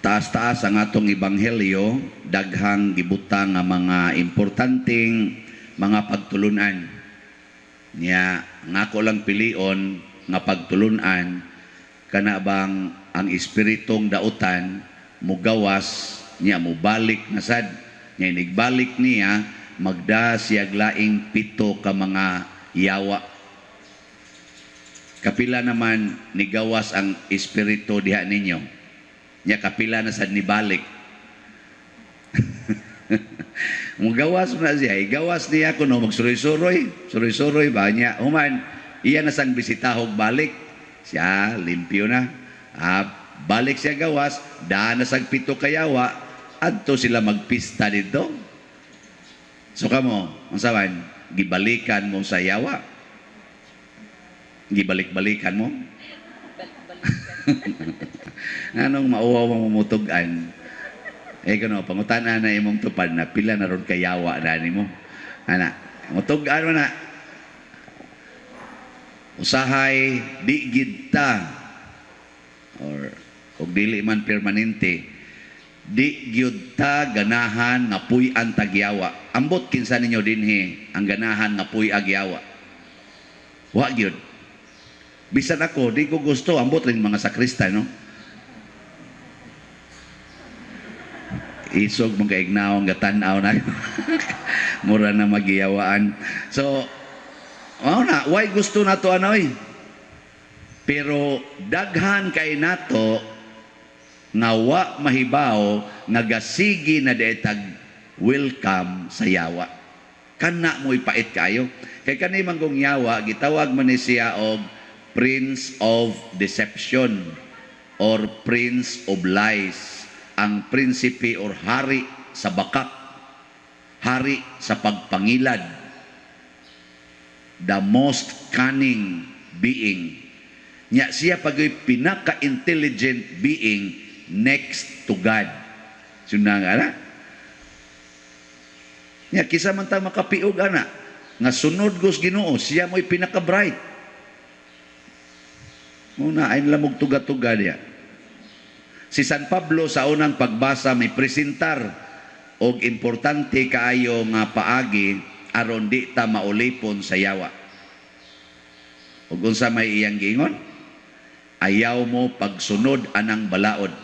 Taas-taas ang atong ebanghelyo, daghang gibutang nga mga importanteng mga pagtulunan. Nya nga ako lang pilion nga pagtulunan kana bang ang espiritong dautan mugawas niya, mubalik na sad niya, inigbalik niya magda siyag laing pito ka mga yawa. Kapila naman nigawas ang espiritu diha ninyo? Nya kapila na sad nibalik? Mugawas na siya, igawas niya kuno, magsuroy-suroy, suroy-suroy ba niya. Human, iya na sang bisitahog balik. Siya, limpyo na. Ah, balik siya gawas, daan na sang pito kayawa, adto sila magpista dito. So kamo, unsa man, gibalikan mo sa yawa? Gibalik-balikan mo? Anong mauwaw mo mumutugan? Eh kuno, pangutana na imong tupad na pila na ron kayawa na nimo. Ana, mutugan mo na. Usahay di gid ta or og dili man permanente, di gyud ta ganahan nga puy-an tagyawa. Ambot kinsa ninyo dinhi ang ganahan nga puy-ag yawa? Wa gyud. Bisan ako, di ko gusto. Ambot rin mga sakrista, no? Isog mga ignaw nga tan-aw na. Mura na magiyawaan. So, mao na, why gusto nato anoy? Pero daghan kay nato nga wa mahibaw nga gasigi na detag welcome sa yawa. Kana mo'y pait kayo. Kay kani manggong yawa, gitawag man ni siya og Prince of Deception or Prince of Lies, ang prinsipe or hari sa bakak, hari sa pagpangilad, the most cunning being. Nya siya pagoy pinaka-intelligent being next to God. Suna nga na. Nya kisa man ta makapiog ana nga sunod gos Ginoo, siya mo'y pinaka-bright. Muna ay lamog tuga-tuga niya. Si San Pablo sa unang pagbasa may presentar og importante kaayo nga paagi aron di ta maulipon sa yawa. Ug unsa may iyang giingon? Ayaw mo pagsunod anang balaod.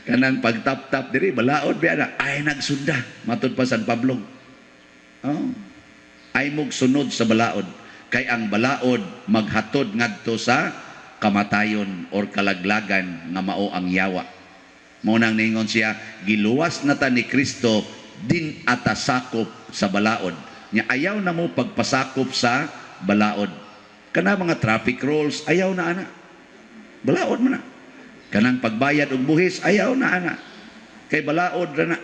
Kanang pagtap-tap diri balaod biya na ay nagsunda matud pa San Pablo. Oh. Ay mog sunod sa balaod kay ang balaod maghatod ngadto sa kamatayon or kalaglagan nga mao ang yawa. Mao nang ningon siya, giluwas na ta ni Kristo din atasakop sa balaod. Nya ayaw na mo pagpasakop sa balaod. Kana mga traffic rules, ayaw na ana. Balaod man na. Kanang pagbayad og buhis, ayaw na ana. Kay balaod ra na.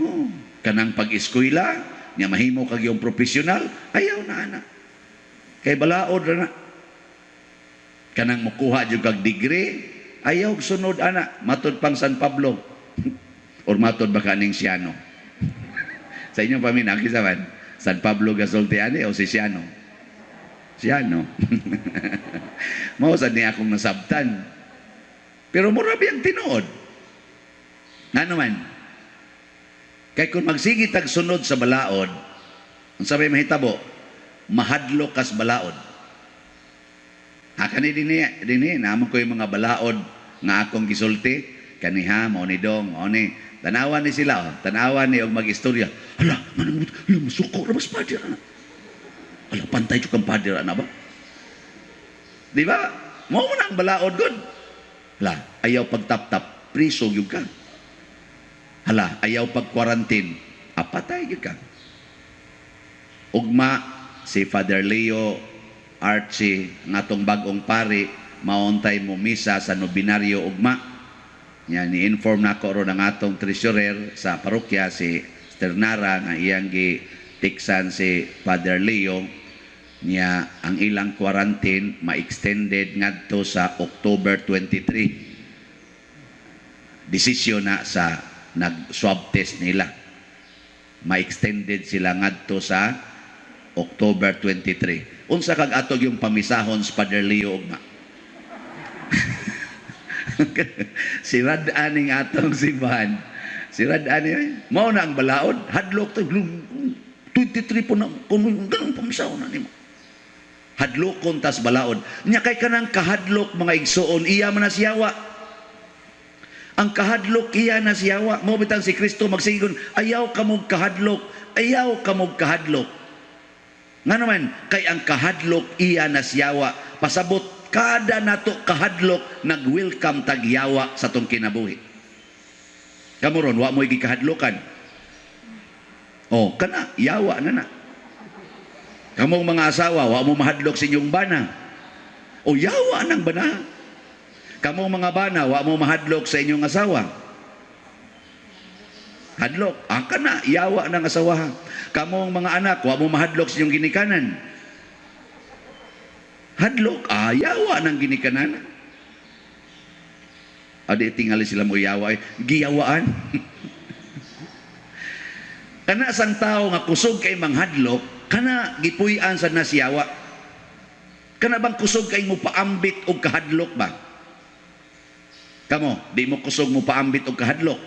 Oh, kanang pag-eskwela, nya mahimo kag yung profesional, ayaw na ana. Kay balaod ra na. Kanang mukuha jud kag degree, ayaw sunod ana, matud pang San Pablo. Or matud ba kaning Siano? Sa inyong paminaw, kinsa man? San Pablo gasulti ani o si Siano? Siano. Mao sad ni akong nasabtan. Pero mura biyang tinuod. Ngano man? Kay kung magsige tag sunod sa balaod, unsa may mahitabo? Mahadlok kas balaod. Ha, kani dinhi, dinhi naman ko yung mga balaod nga akong gisulti kaniha mao ni dong, mao ni tanawan ni sila, oh. Tanawan ni og mag-istorya. Hala, manang hala, masuko ra mas pader ana. Hala, pantay jud kang pader ana ba? Di ba? Mao mo na ang balaod gud. Hala, ayaw pagtap-tap, priso gyud ka. Hala, ayaw pag-quarantine, apatay gyud ka. Ugma si Father Leo Archie nga atong bag-ong pari maontay mo misa sa nobinaryo ugma. Nya ni-inform nako ron ang atong treasurer sa parokya, si Sternara, nga iyang gitiksan si Father Leo niya ang ilang quarantine ma-extended ngadto sa October 23. Desisyon na sa nag-swab test nila. Ma-extended sila ngadto sa October 23. Unsa kag atog yung pamisahon sa Father Leo ugma? Si Rad-aning atong simbahan. Si Rad-ani, mao na ang balaod, hadlok to, 23 po na, kung ganun pamisaw na nimo. Hadlokon tas balaod. Nya kay kanang kahadlok, mga igsoon, iya man na siyawa. Ang kahadlok, iya na siyawa. Mao bitang si Kristo magsigon, "Ayaw kamog kahadlok, ayaw kamog kahadlok." Nga naman, kay ang kahadlok, iya na siyawa. Pasabot, kada nato kahadlok, nag-welcome tagyawa sa tong kinabuhi. Kamo ron, wa mo'y gikahadlokan. Oh, kana, yawa na na. Kamong mga asawa, wa mo mahadlok sa inyong bana. O yawa nang bana. Kamong mga bana, wa mo mahadlok sa inyong asawa. Hadlok, ah, kana, yawa ng asawa. Kamong mga anak, wa mo mahadlok sa inyong ginikanan. Hadlok, ah, yawa ng ginikanan. Adi tingali sila mo yawa, eh. Giyawaan. Kana sang tao nga kusog kay manghadlok, kana gipuy-an sa nasiyawa. Kana bang kusog kay mo paambit og kahadlok ba? Kamo, di mo kusog mo paambit og kahadlok.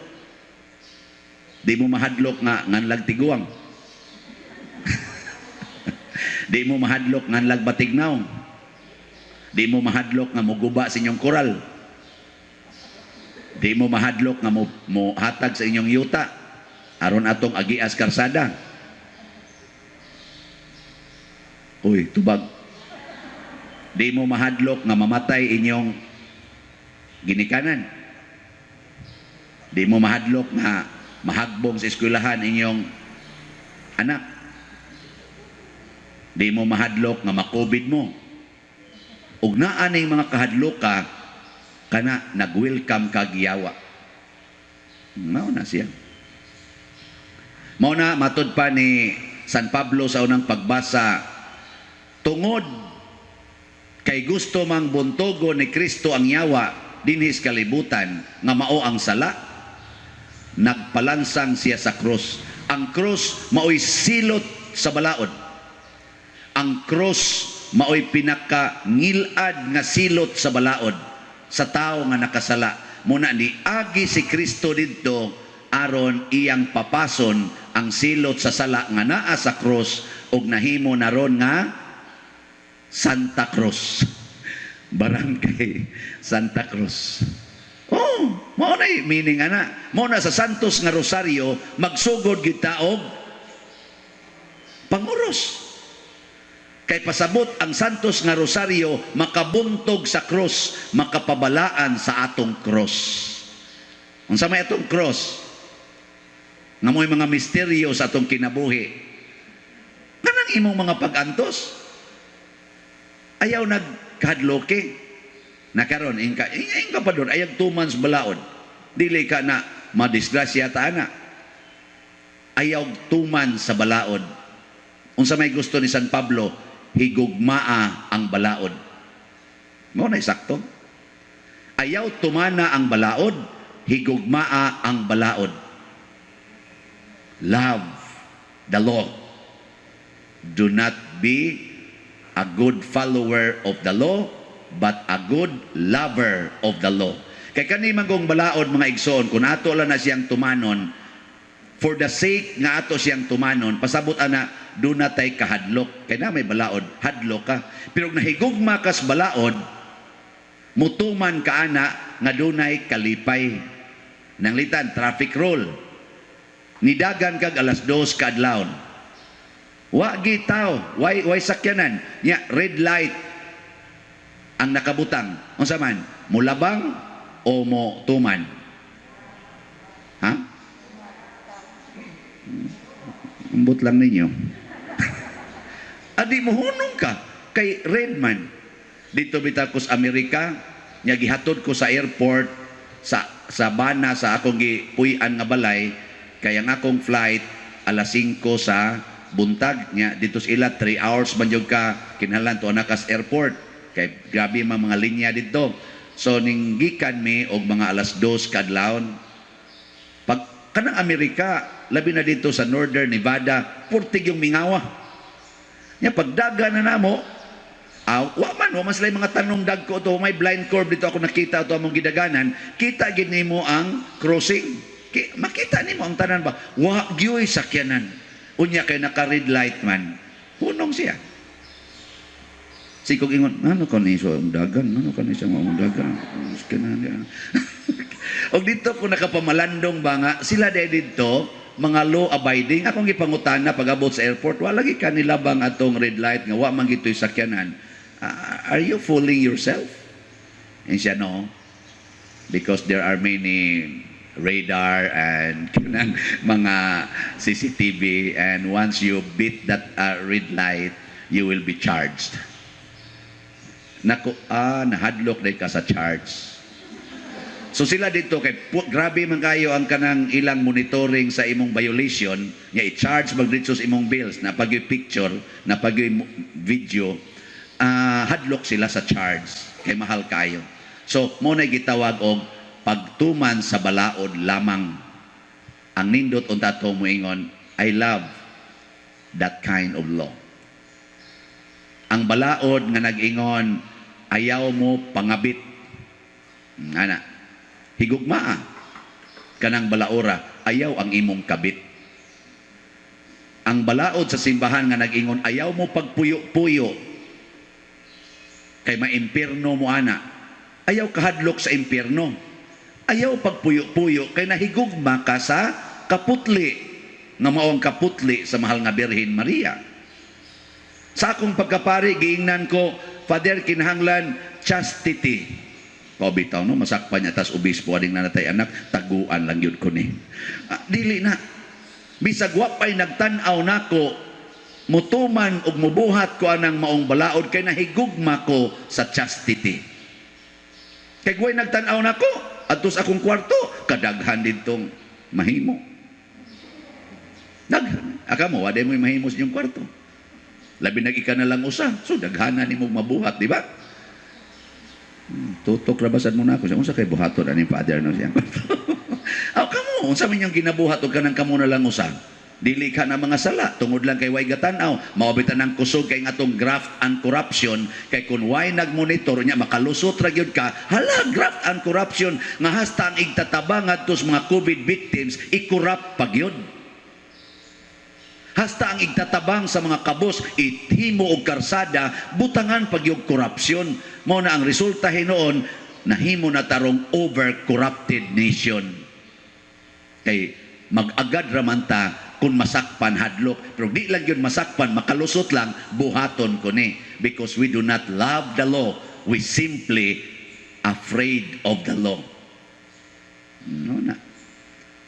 Di mo mahadlok nga nganlag tiguang. Di mo mahadlok nganlag batignaw. Di mo mahadlok nga muguba sa inyong koral. Di mo mahadlok nga mo hatag sa inyong yuta aron atong agias karsada. Uy, tubag. Di mo mahadlok nga mamatay inyong ginikanan. Di mo mahadlok nga mahagbong sa eskwelahan inyong anak. Di mo mahadlok nga makobid mo. Ug naa ning mga kahadlok ka, kana nag-welcome kag yawa. Mao na siya. Mao na matud pa ni San Pablo sa unang pagbasa, tungod kay gusto mang buntogo ni Kristo ang yawa dinhis kalibutan nga mao ang sala, nagpalansang siya sa krus. Ang krus maoy silot sa balaod. Ang krus maoy pinaka ngilad nga silot sa balaod sa tao nga nakasala. Muna ni agi si Kristo didto aron iyang papason ang silot sa sala nga naa sa krus ug nahimo naron nga Santa Cruz. Barangay Santa Cruz. Oh, mao na meaning ana. Mao na sa Santos nga Rosario magsugod kita og panguros. Kay pasabot ang Santos nga Rosario makabuntog sa cross, makapabalaan sa atong cross. Unsa may atong cross? Nga mo'y mga misteryo sa atong kinabuhi. Kanang imong mga pag-antos. Ayaw nagkahadloke. Nakaron, ingka, ingka pa doon, ayaw 2 months balaod. Dili ka na madisgrasya ta ana. Ayaw tuman sa balaod. Unsa may gusto ni San Pablo, higugmaa ang balaod. Mao na sakto. Ayaw tumana ang balaod, higugmaa ang balaod. Love the law. Do not be a good follower of the law, but a good lover of the law. Kay kani manggong balaod, mga igsoon, kung ato lang na siyang tumanon, for the sake nga ato siyang tumanon, pasabot ana, do na tay kahadlok. Kay na may balaod, hadlok ka. Pero kung nahigugma kas balaod, mutuman ka ana nga dunay kalipay. Nanglitan, traffic rule. Nidagan kag alas 2 kaadlawon. Wa gi tao, way sakyanan. Nya red light ang nakabutang. Unsa man? Mulabang o mo tuman? Ha? Ambot lang ninyo. Adi mo hunong ka kay red man. Dito bitaw ko sa Amerika, nya gihatod ko sa airport sa bana sa akong gipuy-an nga balay kay ang akong flight alas 5 sa buntag. Nya dito sa ila 3 hours man jud ka kinahanglan to kas airport kay grabe man mga linya didto. So ning gikan mi og mga alas 2 kadlawon. Pag kanang Amerika, labi na dito sa Northern Nevada, purtig yung mingawa. Nya pagdaga na namo, wa man man, wa man sila mga tanong dagko to, may blind curve dito ako nakita to among gidaganan, kita gid nimo ang crossing. Makita nimo ang tanan ba? Wa gyoy sakyanan. Unya kay naka red light man. Hunong siya. Sikog ingon, ano ka ni so ang dagan, ano ka ni siya ang dagan. Sakyanan niya. Og dito ko nakapamalandong ba nga sila dahil dito mga law abiding. Akong gipangutana pag-abot sa airport, wala lagi kanila bang atong red light nga wa man gito'y sakyanan? Ah, are you fooling yourself? And siya, "No, because there are many radar and kanang mga CCTV, and once you beat that red light, you will be charged." Nako, nahadlok day ka sa charge. So sila dito kay grabe man kayo ang kanang ilang monitoring sa imong violation nga i-charge magdiretso sa imong bills na pag picture na pag video, hadlok sila sa charge kay mahal kayo. So mo na gitawag og pagtuman sa balaod lamang. Ang nindot unta to moingon, I love that kind of law. Ang balaod nga nag-ingon, ayaw mo pangabit. Ana. Higugmaa kanang balaora, ayaw ang imong kabit. Ang balaod sa simbahan nga nag-ingon, ayaw mo pagpuyo-puyo kay maimpirno mo ana. Ayaw kahadlok sa impyerno. Ayaw pagpuyo-puyo kay nahigugma ka sa kaputli nga mao ang kaputli sa mahal nga Birhen Maria. Sa akong pagkapari, giingnan ko, "Father, kinahanglan chastity." Pao bitaw no, masakpan niya tas obispo ading nanatay anak, taguan lang yun ko ni. Ah, dili na. Bisag wa pa'y nagtan-aw nako, mutuman og mubuhat ko anang maong balaod kay nahigugma ko sa chastity. Kay way nagtan-aw nako, adto sa akong kwarto, kadaghan didtong mahimo. Daghan. Aka mo, waday mo mahimo sa inyong kwarto. Labi nag ika na lang usa. So daghana nimo mabuhat, di ba? Tutok ra basad mo na ako. Unsa kay buhaton ani Father no siya? Aw kamo, unsa man yung ginabuhat og kanang kamo na lang usa? Dili ka na mga sala tungod lang kay way gatan-aw. Mao bitan ang kusog kay atong graft and corruption, kay kun way nagmonitor nya makalusot ra gyud ka. Hala, graft and corruption nga hasta ang igtatabang ngadto sa mga COVID victims i-corrupt pa gyud. Hasta ang igtatabang sa mga kabos ithimo og karsada, butangan pag yung corruption. Mao na ang resulta hinuon, nahimo na tarong over corrupted nation. Kay mag-agad raman ta kung masakpan, hadlok. Pero di lang yun masakpan, makalusot lang, buhaton ko ni. Because we do not love the law, we simply afraid of the law. No na.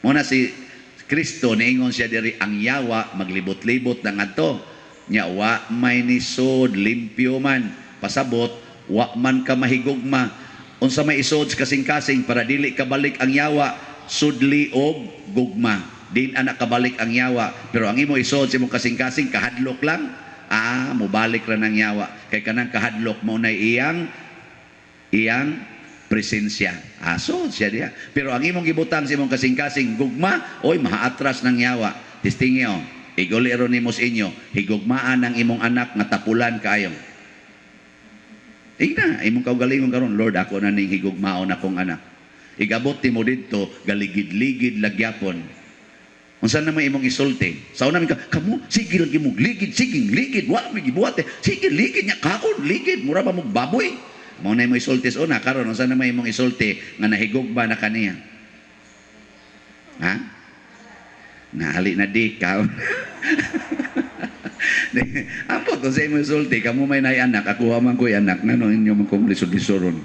Mao na si Kristo niingon siya diri, ang yawa maglibot-libot na ngadto. Nya wa may nisod, limpyo man. Pasabot, wa man ka mahigugma. Unsa may isod sa kasing-kasing para dili kabalik ang yawa? Sudli og gugma. Din ana kabalik ang yawa. Pero ang imo isod sa imong kasing-kasing, kahadlok lang. Ah, mubalik ra ng yawa. Kay kanang kahadlok mo na iyang iyang presensya. Aso siya diya. Pero ang imong gibutang sa imong kasing-kasing, gugma, oy, mahaatras ng yawa. Testingi oh. Iguli ron nimo sa inyo, higugmaan ang imong anak nga tapulan kaayo. Igna, imong kaugalingon karon, "Lord, ako na ning higugmaon akong anak." Igabot nimo didto, galigid-ligid lagyapon. Unsa na may imong isulti? Sa una ka, kamo, sige lagi mo, ligid, sige, ligid, wa may gibuhat eh. Sige, ligid niya, kaon, ligid, mura ba mong baboy? Mao na imong isulti sa una, karon unsa na may imong isulti nga nahigugma na kaniya? Ha? Nahali na di kaon. Ambot kung sa imong isulti, kamo may nay anak, ako man ko'y anak, ngano inyo man kong lisod-lisoron?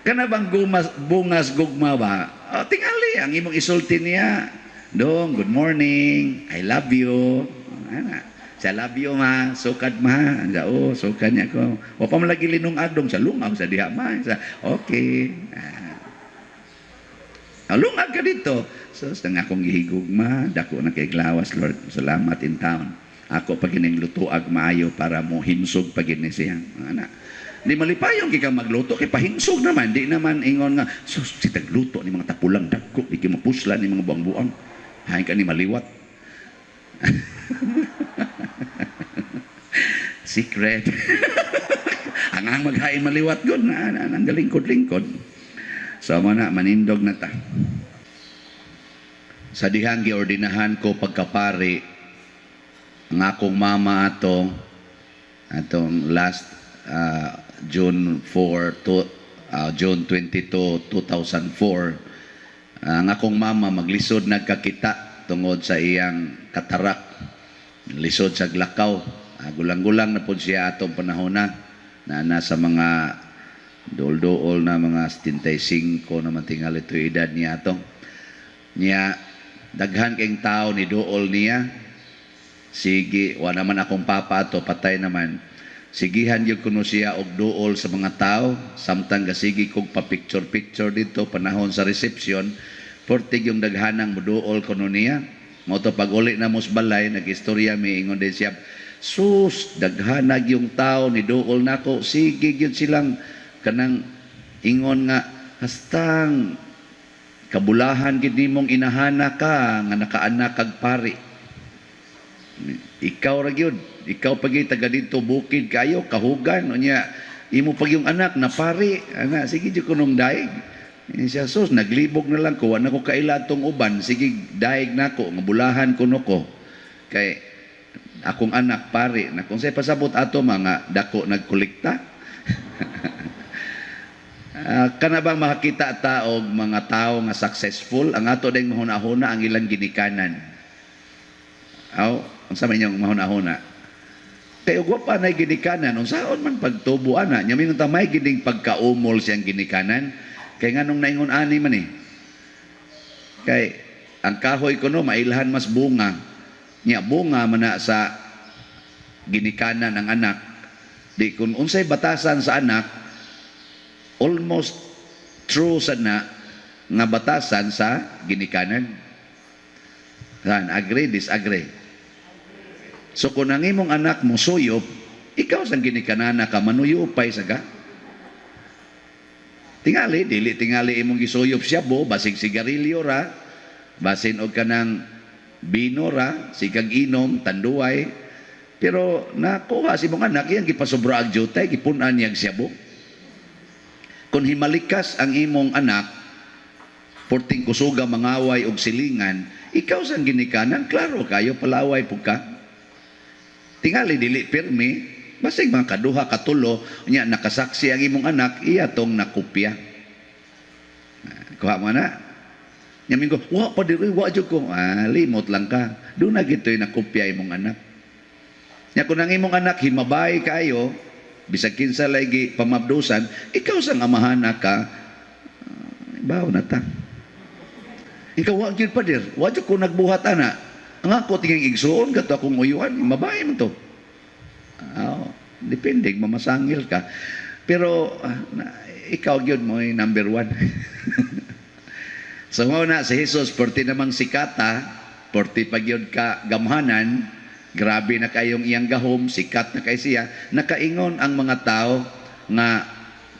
Kana bang gumas, bungas gugma ba? Oh, tingali ang imong isulti niya. "Dong, good morning. I love you." Ana. Sa "Love you, ma." "Sukad, ma." Sa "Oh, sukad niya ko." Wa pa man lagi linungag dong sa lungag sa diha, ma. Sa okay. Ah, lungag ka dito. So, sa nga akong gihigugma, dako na kay glawas, Lord. Salamat in town. Ako pa gining lutuag maayo para mo himsog pa gini siya. Ana. Di malipayon kay ka magluto kay pahingsog naman, di naman ingon nga sus si tagluto ni mga tapulang dagko, di kay mapuslan ni mga buang-buang. Hain ka ni maliwat. Secret. Ang maghain maliwat gud na, na nang lingkod-lingkod. So mo na manindog na ta. Sa dihang giordinahan ko pagkapari, ang akong mama ato, atong last June 4 to June 22, 2004, ang akong mama maglisod nagkakita tungod sa iyang katarak. Lisod sa lakaw. Gulang-gulang na pod siya atong panahon na na nasa mga duol-duol na mga 75 naman tingali ito edad niya ato. Niya, daghan kayong tao ni duol niya. Sige, wa naman akong papa ato, patay naman. Sigihan gyud kuno siya og duol sa mga tao samtang gasigi kog pa-picture-picture dito panahon sa reception, portig yung daghanang muduol kuno niya. Mao to pag uli na mo sa balay, nag-istorya mi, ingon din siya, "Sus, daghanag yung tao ni duol nako, sige gyud silang kanang ingon nga hastang kabulahan gid nimong inahana ka nga nakaanak kag pari. Ikaw ra gyud, ikaw pa gyud taga didto bukid kayo, kahugan unya imo pag yung anak na pari ana, sige jud kunong daig." Ini siya, "Sus, naglibog na lang ko, wa na ko kaila tong uban, sige daig nako nga bulahan kuno ko kay akong anak pari na." Kung say pasabot ato mga dako nagkolekta. Kana bang makakita ta og mga tao nga successful, ang ato ding mahuna-huna ang ilang ginikanan. Aw, unsa man inyong mahuna-huna? Kay ug wa pa nay ginikanan, unsaon man pagtubo ana? Nya mingon ta may gining pagkaumol siyang ginikanan. Kay nganong naingon ani man eh. Kay ang kahoy kuno mailhan mas bunga. Nya bunga man na sa ginikanan ng anak. Di kung unsay batasan sa anak, almost true sa na nga batasan sa ginikanan. San, agree, disagree? So kung ang imong anak mo suyop, ikaw sang ginikanana ka manuyupay sa ka. Tingali, dili tingali imong gisuyop siya bo, basig sigarilyo ra, basin og kanang bino ra, sikag inom, tanduay. Pero nakuha si mong anak, iyang gipasobra ang jutay, gipunan niya siya bo. Kung himalikas ang imong anak, porting kusuga mangaway og silingan, ikaw sang ginikanan, klaro kayo palaway pug ka. Tingali dili pirmi, basig mga kaduha katulo, nya nakasaksi ang imong anak, iya tong nakopya. Kuha mo na. Nya mingon, "Wa pa diri, wa jud ko." Ah, limot lang ka. Doon na gito'y nakopya imong anak. Nya kung ang imong anak himabay kayo, bisag kinsa lagi pamabdusan, ikaw sang amahana ka, baw na ta. Ikaw wa gyud, pader, wa jud ko nagbuhat ana. Ang ako tingin igsuon kato akong uyuan, himabay man to. Ah, depende mamasangil ka. Pero na, ikaw gyud mo ay number one. So mao na si Jesus, porti namang sikata, porti pa gyud ka gamhanan, grabe na kayong iyang gahom, sikat na kay siya, nakaingon ang mga tao nga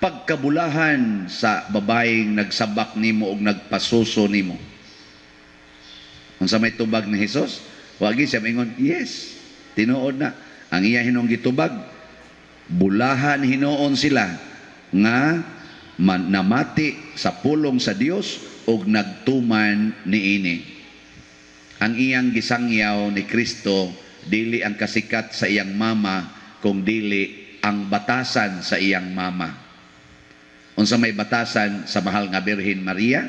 pagkabulahan sa babaeng nagsabak nimo og nagpasuso nimo. Unsa may tubag ni Jesus? Wagi siya maingon, "Yes, tinuod na." Ang iya hinong gitubag, bulahan hinuon sila nga man, namati sa pulong sa Dios ug nagtuman niini. Ang iyang gisangyaw ni Kristo dili ang kasikat sa iyang mama kung dili ang batasan sa iyang mama. Unsa may batasan sa mahal nga Birhen Maria?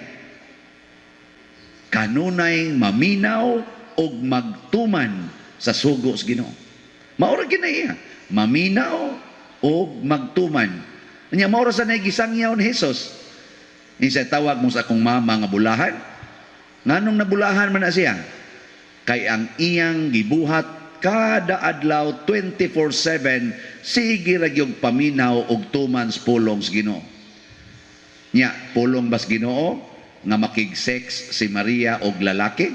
Kanunay maminaw ug magtuman sa sugo sa Ginoo. Mao ra gyud na iya. Maminaw ug magtuman. Nya mao ra sa nay gisangyaw ni Jesus. Insa tawag mo sa akong mama nga bulahan? Nganong nabulahan man na siya? Kay ang iyang gibuhat kada adlaw 24/7, sige ra gyud paminaw og tuman sa pulong sa Ginoo. Nya pulong bas Ginoo nga makig-sex si Maria og lalaki?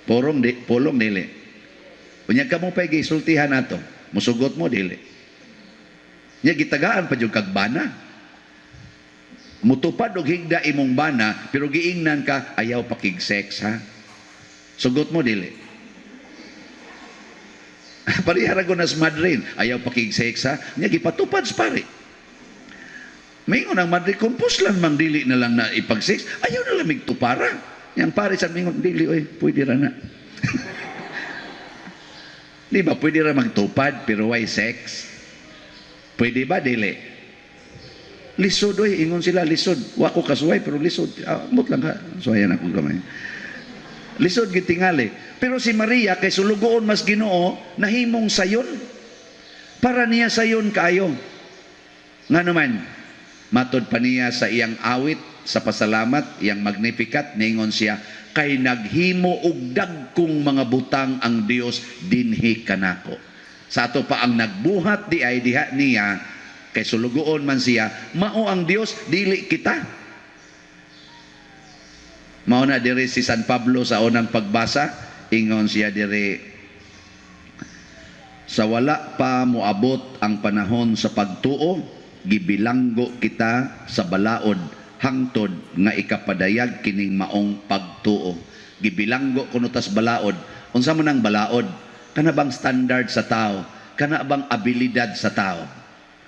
Pulong di, pulong dili. Unya kamo pa'y gisultihan nato, musugot mo dili. Nya gitagaan pa jud kag bana. Mutupad og higda imong bana pero giingnan ka ayaw pakig-sex ha. Sugot mo dili. Pareha ra nas madre, ayaw pakig-sex ha. Nya gipatupad sa pare. Mingon ang madre, kumpos lang mang dili na lang na ipag-sex, ayaw na lang migtupara. Yang pare sa mingon, "Dili oy, pwede ra na." Di ba, pwede ra magtupad pero why sex? Pwede ba dili? Lisod oy, ingon sila lisod. Wa ko kasuway pero lisod. Ah, mut lang ka. Suwayan akong kamay. Lisod gyud tingali. Pero si Maria kay sulugoon mas Ginoo, nahimong sayon. Para niya sayon kaayo. Nga naman, matod pa niya sa iyang awit sa pasalamat, iyang Magnificat, ningon siya, "Kay naghimo og dagkong mga butang ang Dios dinhi kanako." Sa ato pa ang nagbuhat di ay diha niya, kay sulugoon man siya, mao ang Dios, dili kita. Mao na diri si San Pablo sa unang pagbasa, ingon siya diri, sa wala pa moabot ang panahon sa pagtuo, gibilanggo kita sa balaod hangtod nga ikapadayag kining maong pagtuo. Gibilanggo kuno tas balaod. Unsa man ang balaod? Kana bang standard sa tao? Kana bang abilidad sa tao?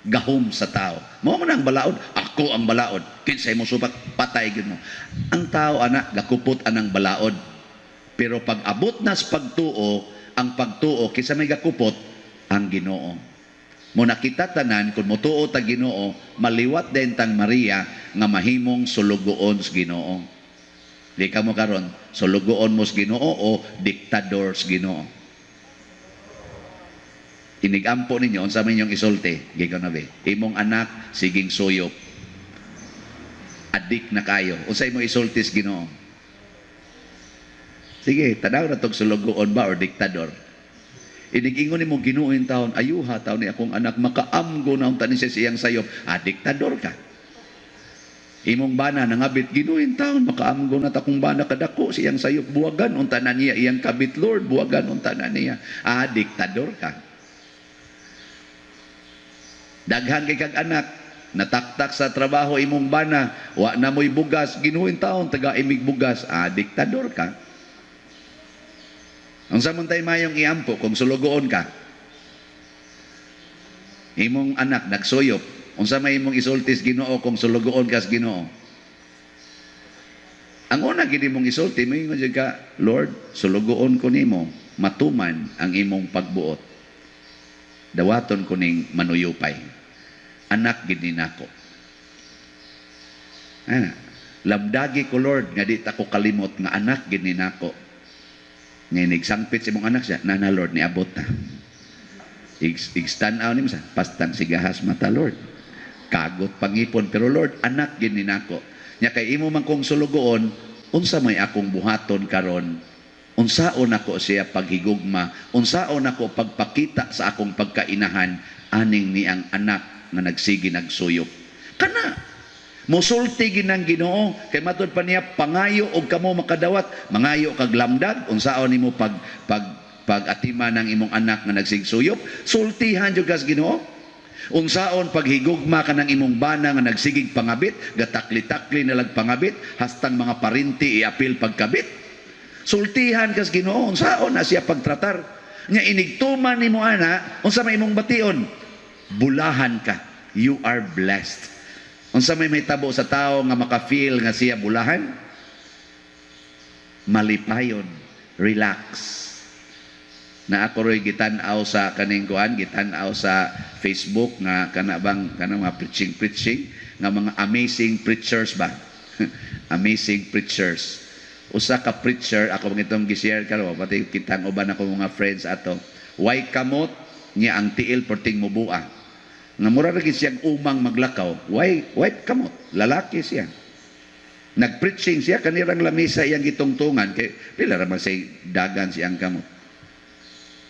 Gahom sa tao. Mao man ang balaod, ako ang balaod. Kinsay mo supak, patay gyud mo. Ang tao ana gakupot anang balaod. Pero pag abot na sa pagtuo, ang pagtuo kinsa may gakupot? Ang Ginoo. Mo nakita tanan kung motuo ta Ginoo, maliwat din tang Maria nga mahimong sulugoon sa Ginoo. Di ka mo karon, sulugoon mo sa Ginoo o diktador sa Ginoo? Inigampo ninyo, unsa man inyong isulti, gikan na be. Imong anak siging suyop. Adik na kayo. Unsa imo isulti sa Ginoo? Sige, tanaw na tog sulugoon ba or diktador. Inigingon nimo, "Ginoo taon, ayuha taon ni akong anak, makaamgo na unta ni siya siyang sayop." Ah, diktador ka. Imong bana nangabit, "Ginoo taon, makaamgo na ta akong bana, kadako siyang sayop, buwagan unta na niya iyang kabit, Lord, buwagan unta na niya." Ah, diktador ka. Daghan kay kag anak, nataktak sa trabaho imong bana, wa na mo'y bugas, "Ginoo taon, taga imig bugas." Ah, diktador ka. Unsa man tay mayong iampo kung sulugoon ka? Imong anak nagsuyop, unsa may imong isulti sa Ginoo kung sulugoon ka sa Ginoo? Ang una gid imong isulti, moingon jud ka, "Lord, sulugoon ko nimo, matuman ang imong pagbuot. Dawaton ko ning manuyupay. Anak gid ni nako. Ana, lamdagi ko, Lord, nga di ta ko kalimot nga anak gid ni nako." Nga nagsangpit sa imong anak siya, "Nana Lord, niabot na." Ig stand out nimo sa pastang sigahas mata, Lord. Kagot pangipon, pero Lord, anak gid ni nako. Nya kay imo man kong sulugoon, unsa may akong buhaton karon? Unsaon nako siya paghigugma? Unsaon nako pagpakita sa akong pagkainahan aning niang anak nga nagsigi nagsuyop? Kana musulti ginang Ginoo kay matud pa niya, pangayo og kamo makadawat. Mangayo kag lamdag unsaon nimo pag pag pag-atima ng imong anak nga nagsigsuyop, sultihan jud kas Ginoo. Unsaon paghigugma ka ng imong bana nga nagsigig pangabit, gatakli-takli na lag pangabit, hastang mga parinti iapil pagkabit. Sultihan kas Ginoo unsaon na siya pagtratar. Nya inigtuman nimo ana, unsa may imong bation? Bulahan ka. You are blessed. Unsa may mahitabo sa tao nga maka-feel nga siya bulahan? Malipayon, relax. Na ako ro'y gitan-aw sa kaning kuan, gitan-aw sa Facebook nga kana bang kanang mga preaching preaching nga mga amazing preachers ba? Amazing preachers. Usa ka preacher ako bang itong gi-share karon pati kitang uban ako mga friends ato. Way kamot niya, ang tiil perting mubua. Nga mura ra gid siyang umang maglakaw. Way kamot, lalaki siya. Nag-preaching siya kanirang lamisa iyang gitungtungan kay pila ra man say dagan siyang kamot.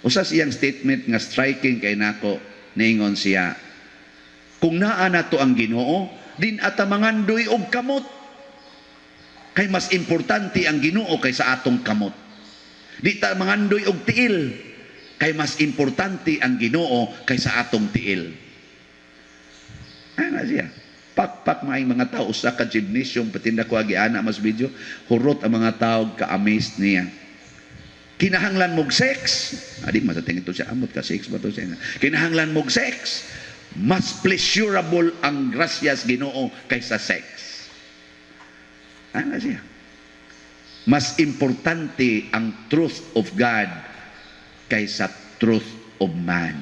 Usa siyang statement nga striking kay nako, niingon siya, "Kung naa nato ang Ginoo, din ata mangandoy og kamot. Kay mas importante ang Ginoo kaysa atong kamot. Di ta mangandoy og tiil, kay mas importante ang Ginoo kaysa atong tiil." Ana siya. Pakpak maayong mga tao usa ka gymnasium patinda ko agi ana mas video, hurot ang mga tao ka-amazed niya. Kinahanglan mog sex. Adi man sa tingin to siya amot ka sex ba to siya. Kinahanglan mog sex. Mas pleasurable ang grasya sa Ginoo kaysa sex. Ano siya? Mas importante ang truth of God kaysa truth of man.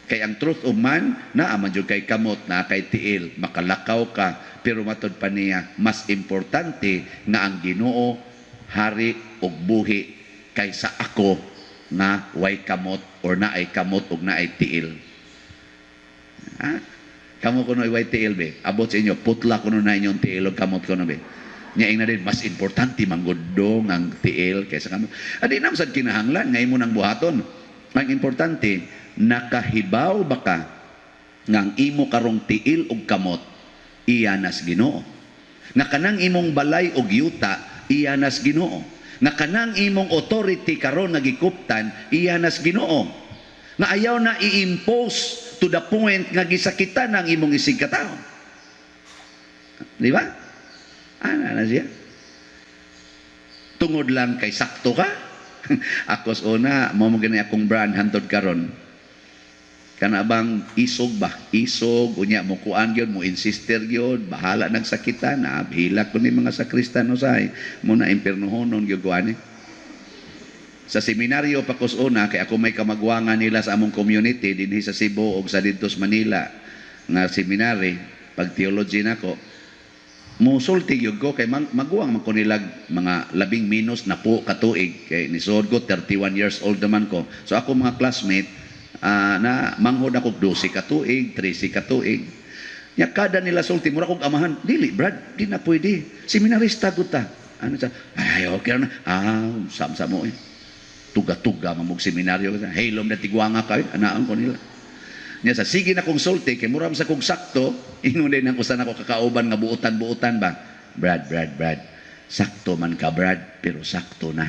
Kay ang truth of man, naa man jud kay kamot, naa kay tiil, makalakaw ka, pero matod pa niya, mas importante nga ang Ginoo hari og buhi kaysa ako nga way kamot or naay kamot og naay tiil. Ha? Kamo kuno way tiil be. Abot sa inyo, putla kuno na inyong tiil og kamot kuno be. Nya ingna din mas importante manggudong ang tiil kaysa kamot. Adi na sad kinahanglan nga imo nang buhaton. Ang importante, nakahibaw ba ka nga ang imo karong tiil og kamot iya nas Ginoo? Nga kanang imong balay og yuta iya nas Ginoo. Nga kanang imong authority karon nga gikuptan iya nas Ginoo. Nga ayaw na i-impose to the point nga gisakitan ang imong isig katawo. Di ba? Ana na siya. Tungod lang kay sakto ka. Ako sa una, mao mo gani akong brand hantod karon. Kana bang isog ba? Isog, unya mo kuan gyud, mo insister gyud, bahala nagsakitan, na hilak ko ni mga sakristan usay, mo na impernohonon gyud ko ani. Sa seminaryo pa ko sa una, kay ako may kamagwangan nila sa among community dinhi sa Cebu og sa didto sa Manila nga seminary, pag theology nako, musulti gyud ko kay maguwang man ko nilag mga 11 na po katuig kay nisuod ko 31 years old naman ko. So ako mga classmate na manghod ako 12 katuig, 13 katuig. Nya kada nila sulti mura kog amahan, "Dili Brad, di na pwede. Seminarista gud ta." Ano sa ay okay na. Ah, sam mo eh. Tuga-tuga mamog seminaryo. Hilom na tigwanga kayo, anaon ko nila. Nya sa sige na kong sulti kay mura man sa kong sakto, ingon din ang usa nako kakauban nga buotan-buotan ba. "Brad, Brad, Brad. Sakto man ka, Brad, pero sakto na."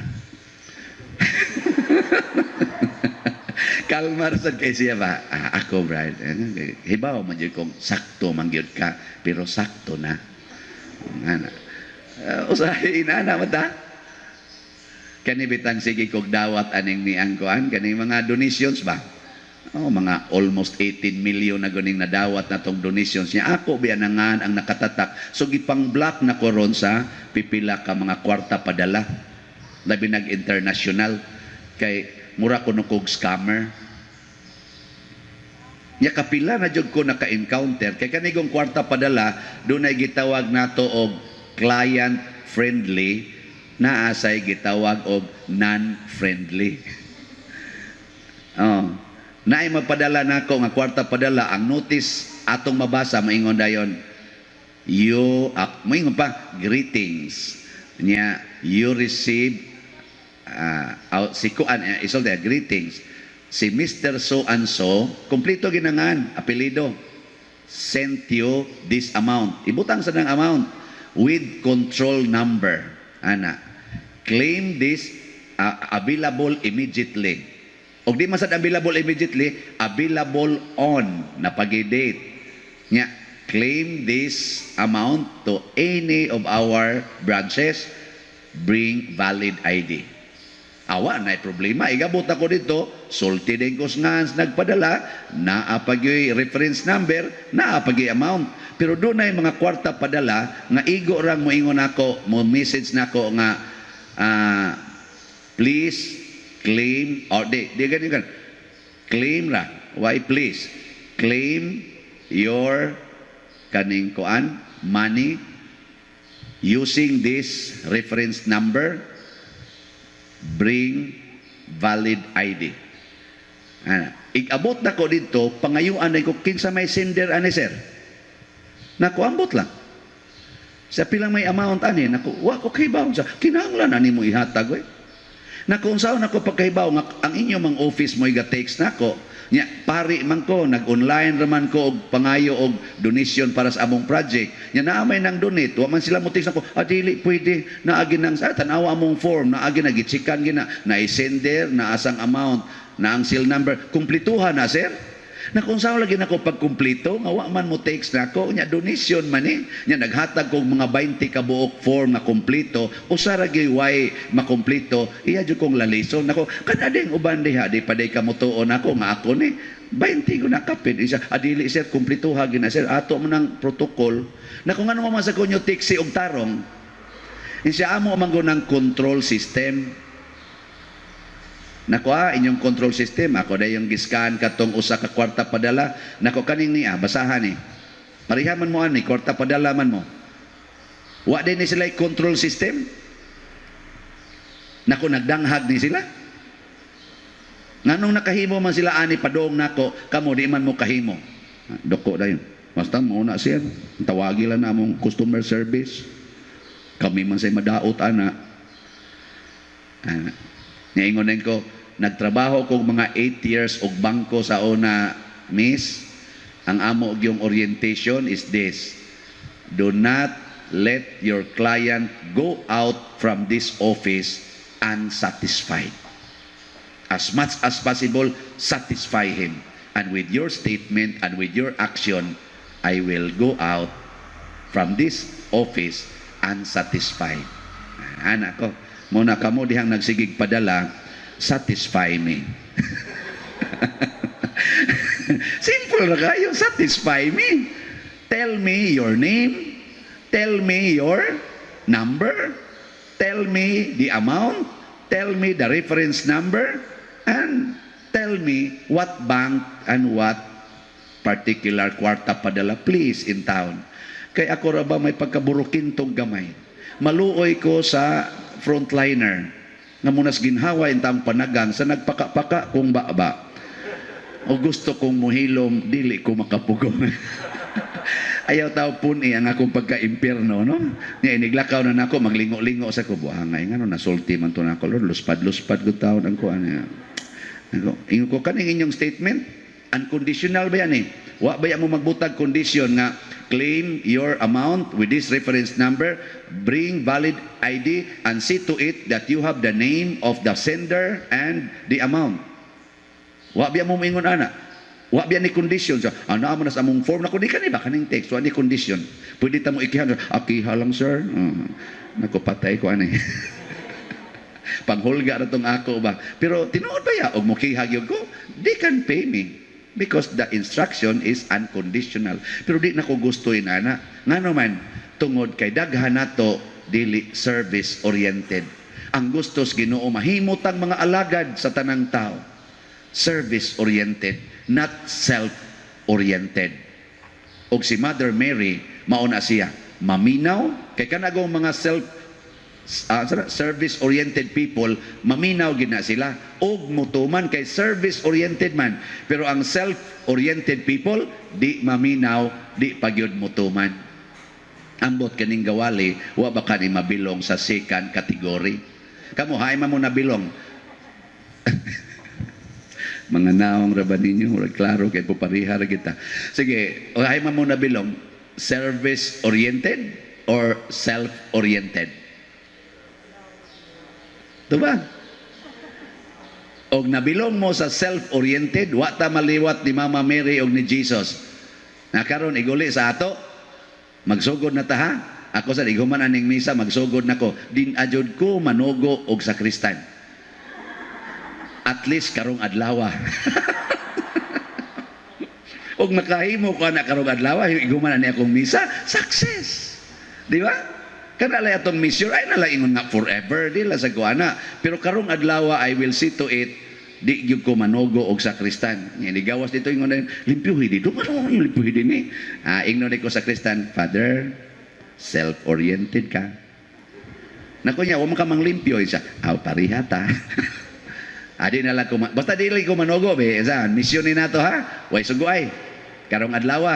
Kalma ra sad kay siya ba? "Ah, ako Brad, eh, hibaw man jud kong sakto man gyud ka, pero sakto na." Ana. Usahay inana man ta. Kani bitang sige kog dawat aning niang kuan kani mga donations ba? Oh, mga almost 18 million na guning nadawat na tong donations niya. Ako biya nangan ang nakatatak. So gipang block na ko ron sa pipila ka mga kwarta padala. Labi nag-international kay mura ko no kog scammer. Nya kapila na jud ko naka-encounter kay kanigong kwarta padala dunay gitawag nato og client friendly, naa say gitawag og non-friendly. Oh. Naay magpadala nako nga kwarta padala, ang notice atong mabasa maingon dayon, you moingon pa greetings niya, you receive out, si kuan isulti greetings si Mr. So and so, kumpleto ginangan apelyido, sent you this amount, ibutang sa nang amount with control number ana, claim this, available immediately. Og di man sad available immediately, available on na pagi-date. Nya, claim this amount to any of our branches, bring valid ID. Awa na problema. Igabot ako dito, sulti din ko nga nagpadala, naa pagyoy reference number, naa pagyoy amount. Pero doon na mga kwarta padala, nga igo rang moingon ako, mo message nako nga, please claim, or di ganyan gan, claim ra, why please, claim your kaning kuan, money, using this reference number, bring valid ID. Ana, igabot na ko dito, pangayuan na ko kinsa may sender ani sir. Nako ambot lang. Sa pilang may amount ani, nako wa ko kahibaw sa kinahanglan ani mo ihatag oy. Nako unsaon nako pagkahibaw nga ang inyo mang office mo iga-text nako. Nya pari man ko, nag-online raman ko og pangayo og donation para sa among project. Nya naa may nang donate, wa man sila mo text nako, ah, dili pwede naagi nang sa tan-awa among form, naagi na gichikan gina, na sender, na asang amount, na ang seal number, kumplituhan na sir. Na kung saan lagi nako pagkumpleto, nga wa man mo text nako, nya donation man eh. Nya naghatag kog mga 20 ka buok form nga kumpleto, usa ra gyud way makumpleto, iya jud kong lalison. Nako, kana ding uban diha, di pa day ka motuon ako nga ako ni 20 ko nakapit. Isa, adili sir, kumpleto ha gina sir, ato mo ng protocol. Nako, ngano man sa kunyo tiksi og tarong. Insya amo man ng control system. Nako ah, inyong control system, ako na yung giskan katong usa ka kwarta padala. Nako, kaning niya, basahan ni. Pareha man mo ani, kwarta padala man mo. Wa din ni sila control system. Nako, nagdanghag ni sila. Nganong nakahimo man sila ani padong nako, kamo di man mo kahimo. Doko dayon. Basta mo na siya. Tawagi lang na among customer service. Kami man say madaot ana. Ana. Niingon ko, nagtrabaho kog mga 8 years og bangko sa una, miss. Ang amo yung orientation is this: Do not let your client go out from this office unsatisfied. As much as possible, satisfy him. And with your statement and with your action, I will go out from this office unsatisfied. Ana ko, muna kamo dihang nagsigig padala, satisfy me. Simple na kayo, satisfy me. Tell me your name, tell me your number, tell me the amount, tell me the reference number, and tell me what bank and what particular kwarta padala, please, in town. Kay ako ra ba may pagkaburukintong gamay. Maluoy ko sa frontliner nga munas ginhawa in taong panagang sa nagpaka-paka kung ba. O gusto kong muhilom, dili ko makapugong. Ayaw tao puni ang akong pagka-impierno, no? Nga iniglakaw na nako, maglingo-lingo sa ko. Buhangay, nga no, nasulti man to nako, Lord, luspad-luspad ko taon ang kuan. Ako, ingon ko, kaning inyong statement, unconditional ba yan eh? Wa ba yan mo magbutag condition nga claim your amount with this reference number, bring valid ID, and see to it that you have the name of the sender and the amount? Wa biya mo moingon ana. Wa biya ni condition. So, ano amo na sa among form na kundi kani ba kaning text wa ni condition. Pwede ta mo ikihan. Akiha lang, sir. Nako, patay ko ani. Panghulga ra tong ako ba. Pero tinuod ba ya og mokiha gyud ko? They can pay me because the instruction is unconditional. Pero di na ko gustuin ana. Ngano man, tungod kay daghan nato dili service oriented. Ang gustos Ginoo mahimot ang mga alagad sa tanang tao. Service oriented, not self-oriented. Og si Mother Mary, mauna siya. Maminaw, kay kanagong mga self service-oriented people, maminaw gid na sila. Og mutuman kay service-oriented man. Pero ang self-oriented people, di maminaw, di pagyud mutuman. Ambot kaning gawali, wa ba kani mabilong sa second category? Kamo, hay man mo nabilong. Mga naong ra ba ninyo? Murag klaro kay pupariha ra kita. Sige, hay man mo nabilong, service-oriented or self-oriented? Diba? Og nabilong mo sa self-oriented, wa ta maliwat ni Mama Mary og ni Jesus. Na karon iguli sa ato, magsugod na ta ha. Ako sa iguman aning misa, magsugod na ko. Din ajud ko manugo og sakristan. At least karong adlaw. Og makahimo ko na karong adlaw, iguman ani akong misa, success. Di ba? Kana lay atong mission ay nala ingon nga forever di la sa kuana. Pero karong adlaw I will see to it di gyud ko manugo og sakristan. Nga gawas dito ingon na limpyuhi dito. Ano yung limpyuhi din eh? Ah, ingnon ko sa sakristan, "Father, self-oriented ka." Nako niya, wa man ka manglimpyo. Isa, aw, pariha ta. Adi na lang ko, basta dili ko manugo, be, sa misyon ni nato ha. Way suguay. Karong adlaw,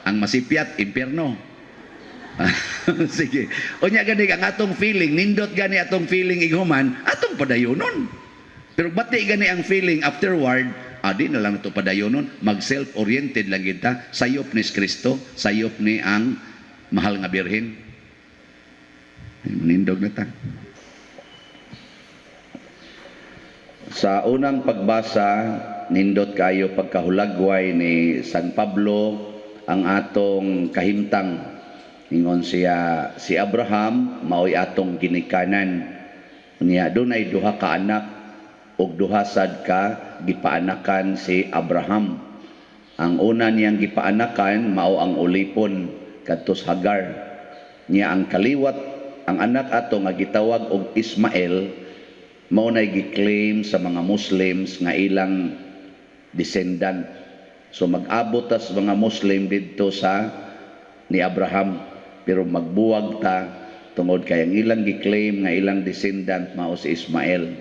ang masipyat, impyerno. Sige. Unya gani ang atong feeling, nindot gani atong feeling ighuman, atong padayonon. Pero bati gani ang feeling afterward, adi na lang ito padayonon, mag self-oriented lang kita, sayop ni Kristo, sayop ni ang mahal nga Birhen. Manindog na ta. Sa unang pagbasa Nindot kayo pagkahulagway ni San Pablo ang atong kahimtang. Ingon siya, si Abraham maoy atong ginikanan. Unya dunay duha ka anak ug duha sad ka gipaanakan si Abraham. Ang una niyang gipaanakan mao ang ulipon kadto sa Hagar. Niya ang kaliwat, ang anak ato nga gitawag og Ismael, mao nay gi-claim sa mga Muslims nga ilang descendant. So mag-abot tas mga Muslim didto sa ni Abraham, pero magbuwag ta tungod kay ang ilang gi-claim nga ilang descendant mao si Ismael.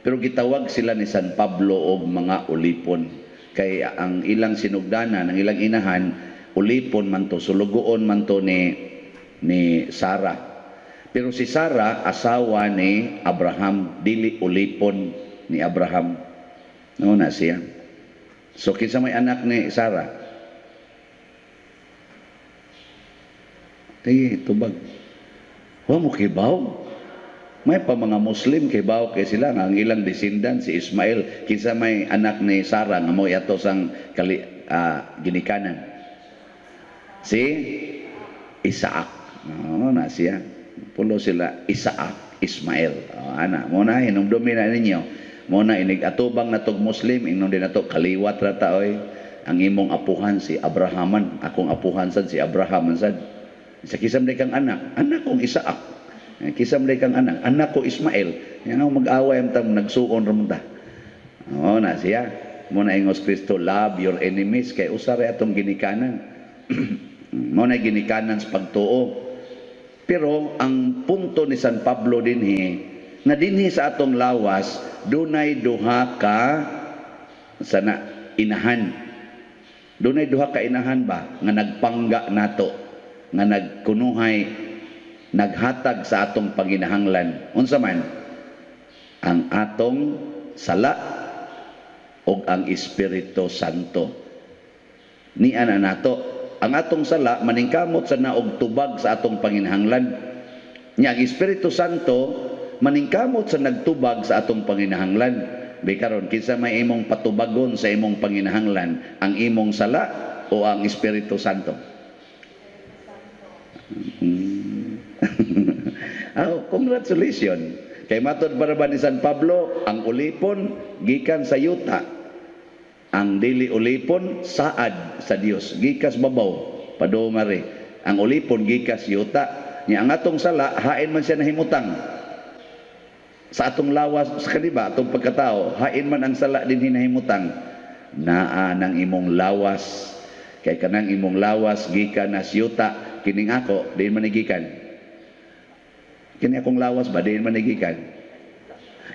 Pero gitawag sila ni San Pablo og mga ulipon kay ang ilang sinugdanan, ang ilang inahan, ulipon man to, sulugoon man to ni Sarah. Pero si Sarah asawa ni Abraham, dili ulipon ni Abraham. No na siya. So kinsa may anak ni Sarah? Kay tubag. Wa mo kibaw. May pa mga Muslim kibaw kay sila nga ang ilang descendant si Ismael. Kinsa may anak ni Sarah nga mo'y ato sang ginikanan? Si Isaac. No na siya. Pulo sila, Isaac, Ismael. Oh, ana, mo na hinumdumi na ninyo. Mo na inig atubang natog Muslim, ingnon din nato kaliwat ra ta oy. Ang imong apuhan si Abrahaman, akong apuhan sad si Abraham sad. Sa kisam day kang anak, anak kong Isaac. Kisam day kang anak, anak ko Ismael. Yan ang mag-away ang tam nagsuon ra man ta. Oh, na siya. Mo na ingos Kristo, love your enemies kay usa ra atong ginikanan. Mo na ginikanan sa pagtuo. Pero ang punto ni San Pablo dinhi, na dinhi sa atong lawas dunay duha ka sana inahan. Dunay duha ka inahan ba nga nagpangga nato, nga nagkunuhay, naghatag sa atong panginahanglan. Unsa man? Ang atong sala ug ang Espiritu Santo. Niana nato ang atong sala maningkamot sa naog tubag sa atong panginahanglan. Nya ang Espiritu Santo maningkamot sa nagtubag sa atong panginahanglan. Bi karon kinsa may imong patubagon sa imong panginahanglan, ang imong sala o ang Espiritu Santo? Oh, congratulations. Kay matod para ba ni San Pablo, ang ulipon gikan sa yuta. Ang dili ulipon saad sa Dios, gikas babaw padung ari. Ang ulipon gikas yuta. Nya ang atong sala hain man siya nahimutang sa atong lawas sa kaniba atong pagkatao, hain man ang sala din hinahimutang. Naa nang imong lawas kay kanang imong lawas gikan na yuta, kining ako diin man gikan. Kini akong lawas ba diin man gikan?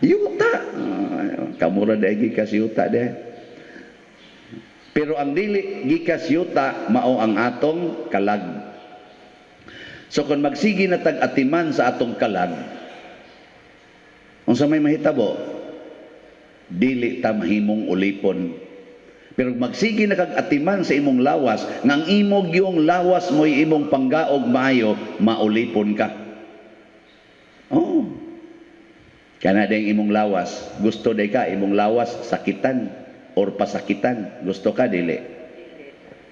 Yuta. Kamura dai gikas yuta de. Pero ang dili gikas yuta mao ang atong kalag. So kung magsige na tag-atiman sa atong kalag, unsa may mahitabo? Dili ta mahimong ulipon. Pero magsige na kag atiman sa imong lawas, nga ang imong yung lawas mo'y imong panggaog maayo, maulipon ka. Oh. Kana ding imong lawas, gusto day ka imong lawas sakitan or pasakitan, gusto ka dili?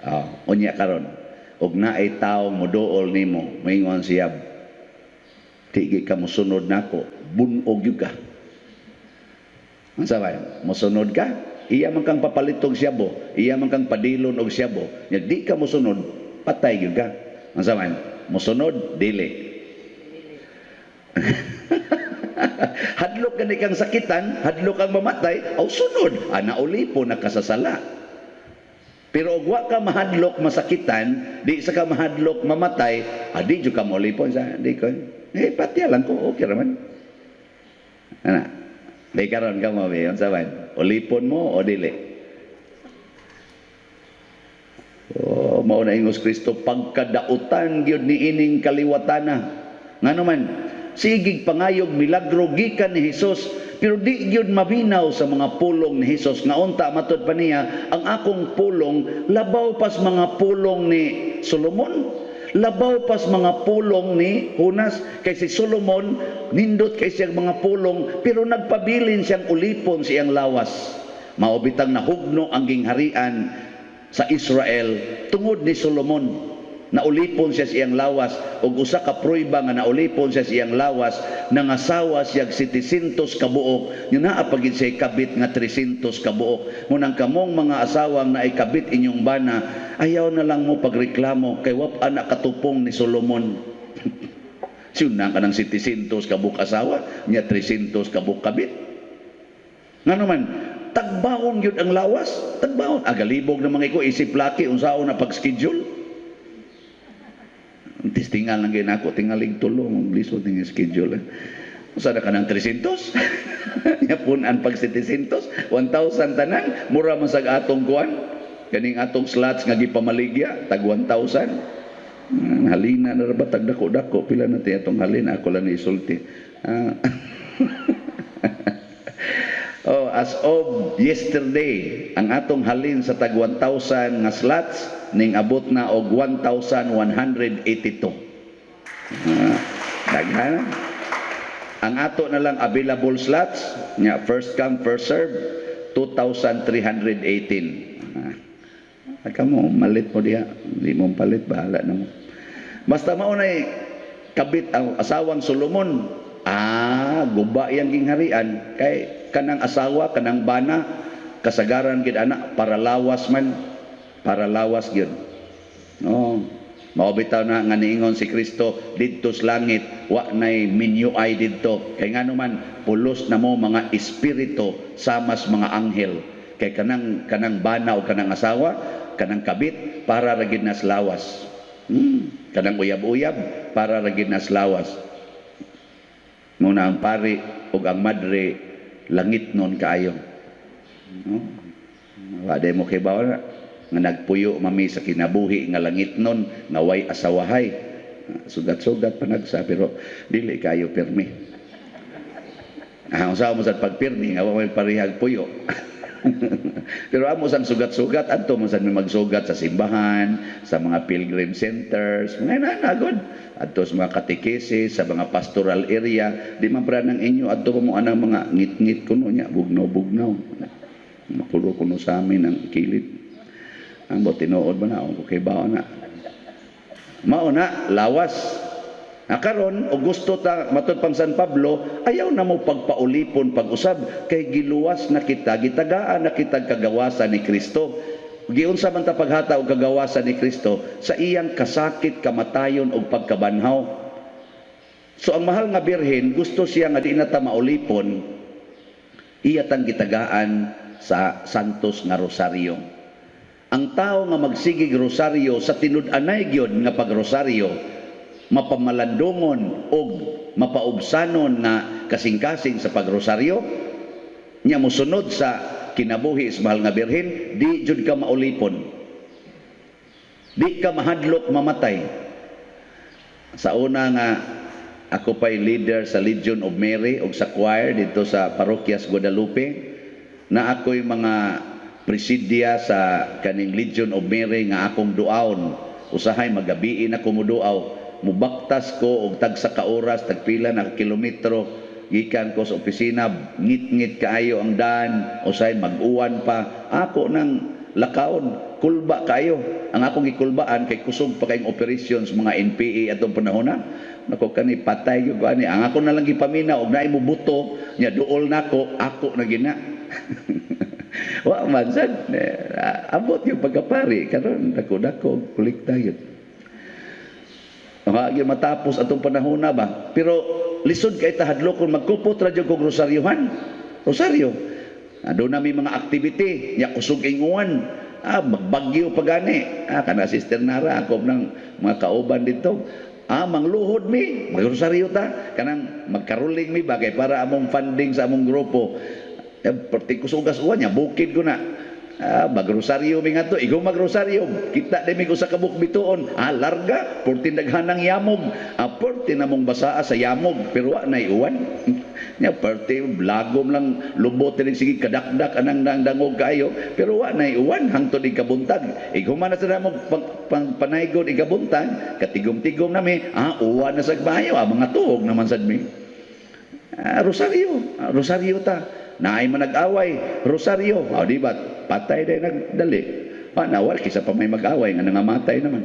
Oh, unya karon og naay tawo moduol nimo, moingon siya, di ka mosunod nako, bunog gyud ka. Unsa ba? Mosunod ka? Iya man kang papalitog siyabo, iya man kang padilon og siyabo. Nya di ka mosunod, patay gyud ka. Unsa man? Mosunod dili? Hadlok gani kang sakitan, hadlok kang mamatay, aw sunod, ana ulipon nakasasala. Pero og wa ka mahadlok masakitan, di sa ka mahadlok mamatay, adi jud ka moulipon sa di ko. Eh patya lang ko, okay ra man. Ana. Di karon ka mo be, unsa man? Ulipon mo o dili? Oh, mao na ingos Kristo pagkadautan gyud niining kaliwatana. Ngano man sigig pangayog milagro gikan ni Hesus, pero di gyud mabinaw sa mga pulong ni Hesus nga unta matud pa niya ang akong pulong labaw pas mga pulong ni Solomon, labaw pas mga pulong ni Jonas. Kay si Solomon nindot kay siyang mga pulong, pero nagpabilin siyang ulipon siyang lawas. Mao bitang nahugno ang gingharian sa Israel tungod ni Solomon. Naulipon siya sa iyang lawas, ug usa ka prueba nga naulipon siya sa iyang lawas, nangasawa siya 700 ka buok, nya naa pa gid siya kabit nga 300 ka buok. Munang kamong mga asawang naay kabit inyong bana, ayaw na lang mo pagreklamo kay wa pa na katupong ni Solomon. Siyun na ka ng 700 ka buok asawa nya, 300 ka buok kabit. Ngano man, tagbaon gyud ang lawas, tagbaon. Agalibog na mga iko isip laki, unsaon na pag-schedule. Tistingal lang gyud ako, tingalig tulo, lisod ning schedule. Usa na ka ng 300? Nya pun-an pag 700, 1,000 tanan, mura man sag atong kuan. Kaning atong slots nga gipamaligya, tag 1,000. Halina na ra ba tag dako-dako, pila na ti atong halina, ako lang isulti. Oh, as of yesterday, ang atong halin sa tag 1,000 nga slots ning abot na og 1,182. Daghan. Ang ato na lang available slots nya, first come first serve, 2,318. Kamo malit mo diha, di mo palit, bahala na mo. Basta mao nay kabit ang asawang Solomon. Guba yang gingharian kay kanang asawa, kanang bana, kasagaran gid ana para lawas man, para lawas gyud. No. Mao bitaw na nga niingon si Kristo didto sa langit, wa nay minyuay didto. Kay ngano man, pulos na mo mga espiritu samas mga anghel. Kay kanang bana o kanang asawa, kanang kabit para ra gid nas lawas. Kanang uyab-uyab para ra gid nas lawas. Muna ang pari ug ang madre langit nun kaayo. No? Wa day mo kibaw na nga nagpuyo mami sa kinabuhi nga langit nun nga way asawahay. Sugat-sugat pa nagsa pero dili kayo pirmi. Unsa mo sa pagpirmi nga wa may parehag puyo. Pero amo sang sugat-sugat adto mo sad mi magsugat sa simbahan, sa mga pilgrim centers, mga inana gud. Adto sa mga katekesis, sa mga pastoral area, di man pra ng inyo adto pa mo anang mga ngit-ngit kuno nya, bugnaw-bugnaw. Mapulo kuno sa amin ang kilid. Ang bo tinuod ba na ako kay bao na. Mao na lawas. Na karon og gusto ta matud pang San Pablo, ayaw na mo pagpaulipon pag-usab kay giluwas na kita, gitagaan na kita kagawasan ni Kristo. Giunsa man ta paghata og kagawasan ni Kristo sa iyang kasakit, kamatayon ug pagkabanhaw. So ang mahal nga Birhen, gusto siya nga di na ta maulipon, iya tang gitagaan sa Santos nga Rosaryo. Ang tao nga magsigig rosaryo sa tinud-anay gyud nga pagrosaryo, mapamalandungon og mapaubsanon nga kasing-kasing sa pagrosaryo, nya mosunod sa kinabuhi sa mahal nga Birhen, di jud ka maulipon. Di ka mahadlok mamatay. Sa una nga ako pa'y leader sa Legion of Mary og sa choir dito sa Parokya sa Guadalupe, na ako'y mga presidia sa kaning Legion of Mary nga akong duaon. Usahay magabiin ako muduaw. Mubaktas ko og tagsa ka oras, tagpila na kilometro gikan ko sa opisina, ngit-ngit kaayo ang daan, usahay mag-uwan pa. Ako nang lakaon, kulba kayo. Ang akong gikulbaan kay kusog pa kayong operations mga NPA atong panahon na. Nako kani patay gyud ko ani. Ang ako na lang gipaminaw og naay mobuto nya duol nako, ako na gina. Wa man sad abot yung pagkapari karon dako-dako kolekta gyud. Wa gyud matapos atong panahon na ba. Pero lisod kay tahadlokon magkupot ra jud kog rosaryohan. Rosaryo. Doon na may mga activity nya kusog inguan. Magbagyo pa gani. Kana Sister Nara ako ng mga kauban dito. Mangluhod mi, magrosaryo ta, kanang magkaruling mi ba kay para among funding sa among grupo. Perti kusugas uwan niya, bukid ko na. Magrosaryo mi nga to, ikaw magrosaryo, kita di mi usa ka buok bituon. Larga, porti daghanang yamog. Porti namong basaa sa yamog, pero wa nay uwan. Nya porti lagom lang lubot din sige kadakdak anang dang dangog kayo, pero wa nay uwan hangtod ikabuntag. Ikaw man na sa namog pang, panaygod ikabuntag, katigom-tigom nami, uwan na sa bayo, mga tuhog naman sad mi. Rosaryo, rosaryo ta. Naay man nag-away, rosaryo. O, di ba? Patay day nagdali. Pa nawal kisa pa may mag-away nga nangamatay naman.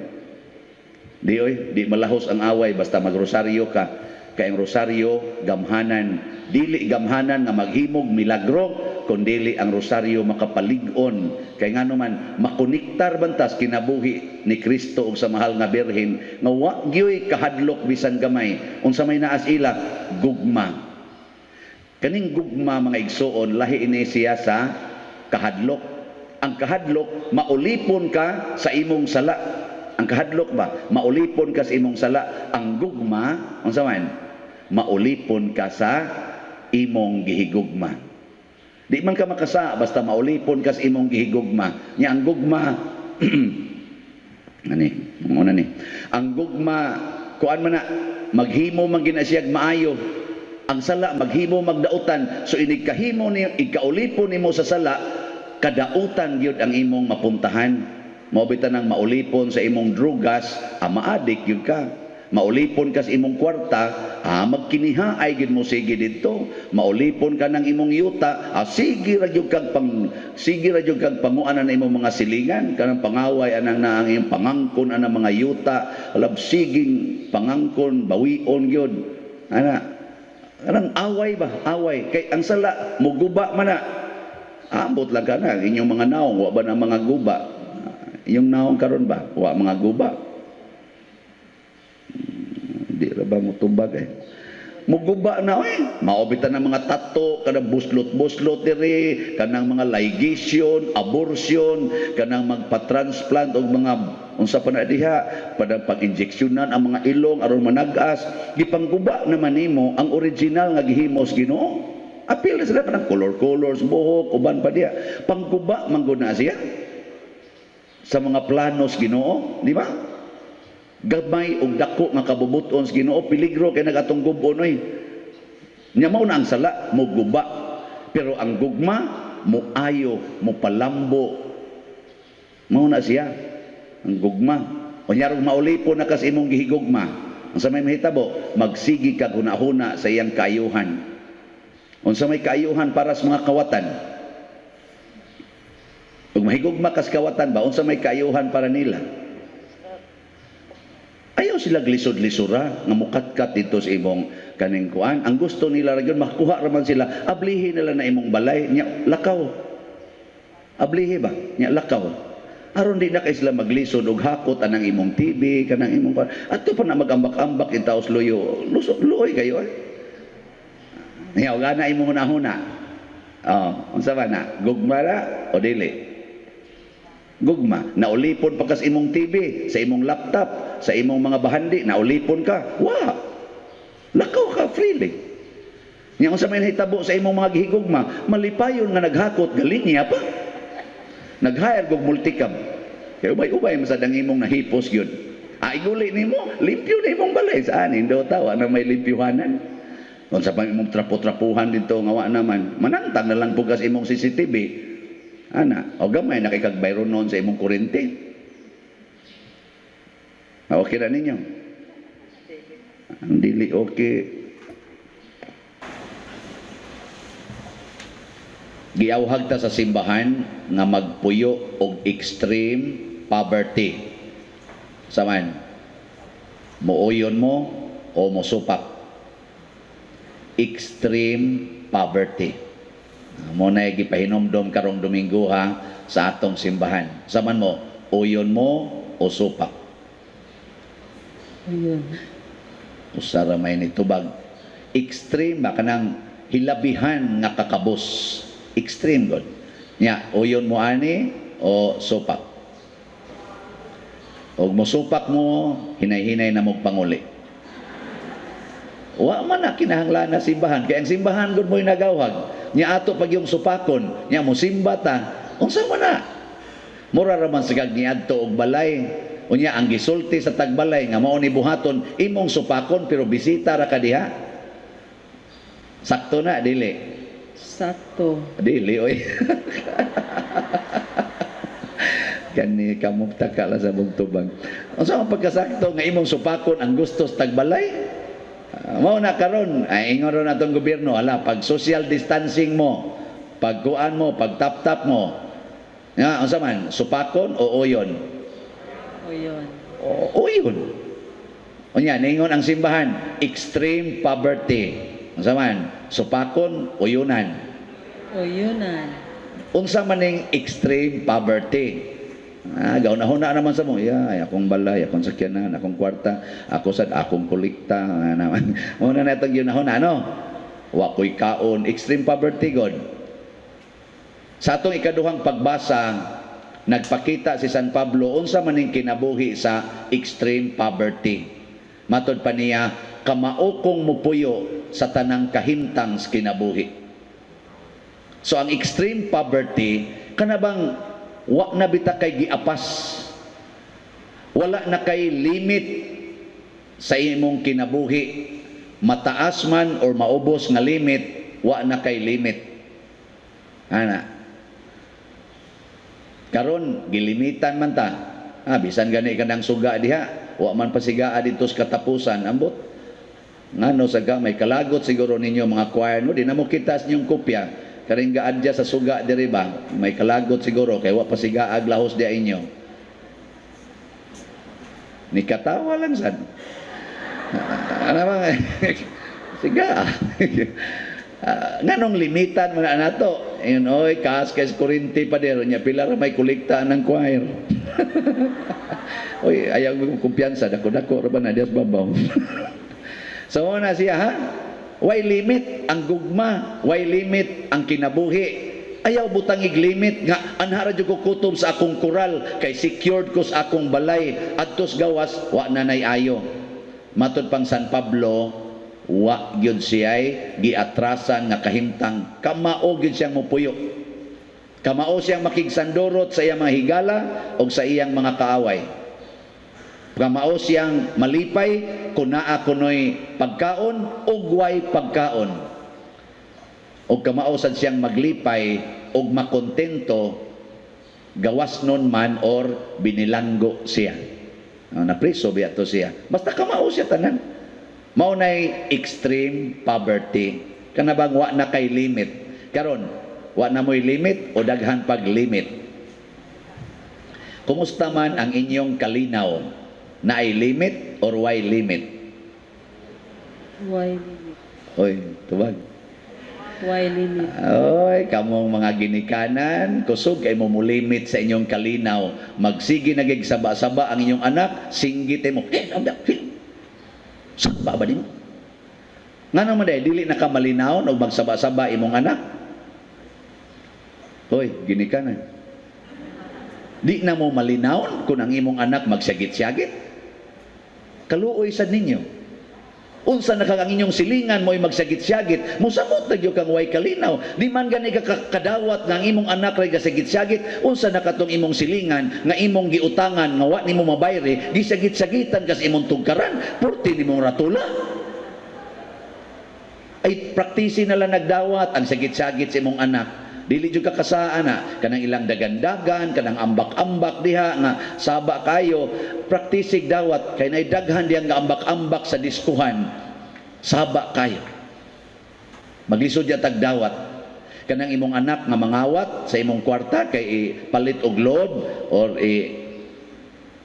Di oy, di malahos ang away basta magrosaryo ka. Kay ang rosaryo gamhanan, dili gamhanan nga maghimog milagro, kun dili ang rosaryo makapalig-on. Kay ngano man makonektar bantas kinabuhi ni Kristo ug sa mahal nga Birhen nga wa gyoy kahadlok bisan gamay. Unsa may naas ila? Gugma. Kaning gugma, mga igsuon, lahi ini siya sa kahadlok. Ang kahadlok, maulipon ka sa imong sala. Ang kahadlok ba, maulipon ka sa imong sala. Ang gugma, unsa man? Maulipon ka sa imong gihigugma. Di man ka makasa basta maulipon ka sa imong gihigugma. Nya ang gugma ani, muna ni. Ang gugma kuan man na, maghimo man gina siyag maayo. Ang sala maghimo magdautan. So inig kahimo ni igkaulipon nimo sa sala, kadautan gyud ang imong mapuntahan. Mao bitaw nang maulipon sa imong drugas, maadik gyud ka. Maulipon ka sa imong kwarta, magkiniha ay gyud mo sige didto. Maulipon ka ng imong yuta, sige ra gyud kag panguan na imong mga silingan, kanang pangaway anang na ang imong pangangkon anang mga yuta, alab siging pangangkon bawion gyud. Ana, kanang away ba? Away. Kay ang sala, muguba man na. Ambot lang ka na, inyong mga naong, wa ba na mga guba? Inyong naong karon ba? Wa mga guba. Di ra ba mutubag eh? Muguba na eh. Maobitan ng mga tato, kanang buslot-buslot diri, kanang mga ligation, abortion, kanang magpa-transplant og mga unsa pa na diha, padang pag-injeksyonan ang mga ilong aron managas, gipangguba naman nimo ang original nga gihimos Ginoo. Apil na sila parang color-colors, buhok, uban pa diha. Pangguba man gud na siya sa mga planos Ginoo, di ba? Gamay og dako nga kabubuton sa Ginoo, peligro kay nagatong gubon oy. Nya mao na ang sala, muguba. Pero ang gugma muayo, mupalambo. Mao na siya ang gugma. Unya rong maulipon na kas imong gihigugma. Unsa may mahitabo? Magsigi kag hunahuna sa iyang kaayuhan. Unsa may kaayuhan para sa mga kawatan? Ug mahigugma kas kawatan ba, unsa may kaayuhan para nila? Ayaw sila glisod-lisura nga mukatkat dito sa imong kaning kuan. Ang gusto nila ra gyud makuha ra man sila, ablihi nila na imong balay nya lakaw. Ablihi ba? Nya lakaw. Aron di na kay sila maglisod og hakot anang imong TV kanang imong kuan. Adto pa na magambak-ambak intaos luyo. Lusot luoy kayo eh. Nya og ana imong hunahuna. Oh, unsa ba na? Gugma ra o dili? Gugma. Naulipon pa ka sa imong TV, sa imong laptop, sa imong mga bahandi, naulipon ka. Wa. Lakaw ka freely. Nya unsa may nahitabo sa imong mga gihigugma, malipayon nga naghakot galinya pa. Nag-hire og multicab. Kay ubay-ubay man sad ang imong nahipos gyud. Ah, iguli nimo, limpyo na imong balay. Saan indo tawa na may limpyuhanan. Kung sa pa imong trapo-trapuhan dito nga wa naman, manangtang na lang pugas imong CCTV. Ana, o gamay na kay kag bayron noon sa imong kuryente. Ah, okay na ninyo? Ang dili okay. Giawhag ta sa simbahan nga magpuyo og extreme poverty. Saman, muuyon mo o mosupak. Extreme poverty. Mo na gipahinomdom karong Domingo ha sa atong simbahan. Saman mo, uyon mo o supak. Uyon. Usa ra may nitubag. Extreme ba kanang hilabihan nga kakabos. Extreme god. Nya, uyon mo ani o supak. Og mosupak mo, hinay-hinay na mo panguli. Wa man na kinahanglan na simbahan. Kaya ang simbahan gud mo'y nagawhag. Nya ato pag yung supakon, nya mo simba ta. Unsa man na? Mura ra man sigag niadto og balay. Unya ang gisulti sa tagbalay nga mao ni buhaton imong supakon pero bisita ra ka diha. Sakto na dili. Sakto. Dili oy. Kani kamugta ka lang sa bugtubang. Unsa man pagkasakto nga imong supakon ang gusto sa tagbalay? Mao na karon ay ingon ron atong gobyerno, ala, pag social distancing mo, pagkuan mo, pag tap-tap mo. Nga unsa man, supakon o uyon? Uyon. O uyon. Unya ningon ang simbahan, extreme poverty. Unsa man, supakon, uyunan? Uyunan. Unsa man ning extreme poverty? Ah, gauna-huna naman sa mo. Ya, ay, akong balay, akong sakyanan, akong kwarta, ako sad akong kolekta, ah, naman. Muna na itong ginahuna, ano? Wa ko'y kaon, extreme poverty god. Sa atong ikaduhang pagbasa, nagpakita si San Pablo unsa man ning kinabuhi sa extreme poverty. Matod pa niya, kamao kong mupuyo sa tanang kahimtang sa kinabuhi. So ang extreme poverty, kana bang wa na bita kay giapas. Wala na kay limit sa imong kinabuhi. Mataas man or maubos nga limit, wa na kay limit. Ana. Karon gilimitan man ta. Ah, bisan gani kanang suga diha, wa man pasigaa dito sa katapusan, ambot. Ngano sa may kalagot siguro ninyo mga choir, no, di na mo kita sa inyong kopya. Karing gaadya sa suga diri ba, may kalagot siguro kay wa pasigaag lahos diha inyo. Ni katawa lang sad. Ano ba? Siga. Nganong limitan man na nato? Ayun, oy, kaas kay kurinti pa dero nya pila ra may kolekta ng choir. Oy, ayaw mo kumpiyansa, dako-dako ra ba na dias babaw. So na siya, ha? Why limit ang gugma, why limit ang kinabuhi. Ayaw butang limit nga anha ra jud ko kutob sa akong kural kay secured ko sa akong balay, adtos gawas wa na nay ayo. Matod pang San Pablo, wa gyud siya'y giatrasan nga kahimtang, kamao gyud siyang mupuyo. Kamao siyang makigsandurot sa iyang mga higala o sa iyang mga kaaway. Kamao siyang malipay kung naa kunoy pagkaon o way pagkaon. O kamao sad siyang maglipay og makontento gawas nun man or binilanggo siya. Oh, napriso biya to siya. Basta kamao siya tanan. Mao nay extreme poverty. Kana bang wa na kay limit. Karon, wa na mo'y limit o daghan pag limit? Kumusta man ang inyong kalinaw? Naay limit or way limit? Why limit? Oy, tubag. Why limit? Oy, kamong mga ginikanan, kusog kay mo limit sa inyong kalinaw. Magsige nagig saba-saba ang inyong anak, singgit mo. Eh, saba ba nimo? Ngano man day, dili na ka malinaw og magsaba-saba imong anak? Hoy, ginikanan. Di na mo malinaw kung ang imong anak magsagit-sagit? Kaluoy sa ninyo. Unsa na kang ang inyong silingan mo'y magsagit-sagit, mosamot na gyud kang way kalinaw. Di man gani ka kadawat nga ang imong anak ray gasagit-sagit, unsa na katong imong silingan nga imong giutangan nga wa nimo mabayre, gisagit-sagitan kas imong tugkaran, purti nimong ratula. Ay praktisi na lang nagdawat ang sagit-sagit sa imong anak. Dili jud ka kasaan na kanang ilang dagandagan, kanang ambak-ambak diha nga saba kayo, praktisig dawat kay nay daghan diyang nga ambak-ambak sa diskuhan. Saba kayo. Maglisod ya tag dawat. Kanang imong anak nga mangawat sa imong kwarta kay ipalit og load or i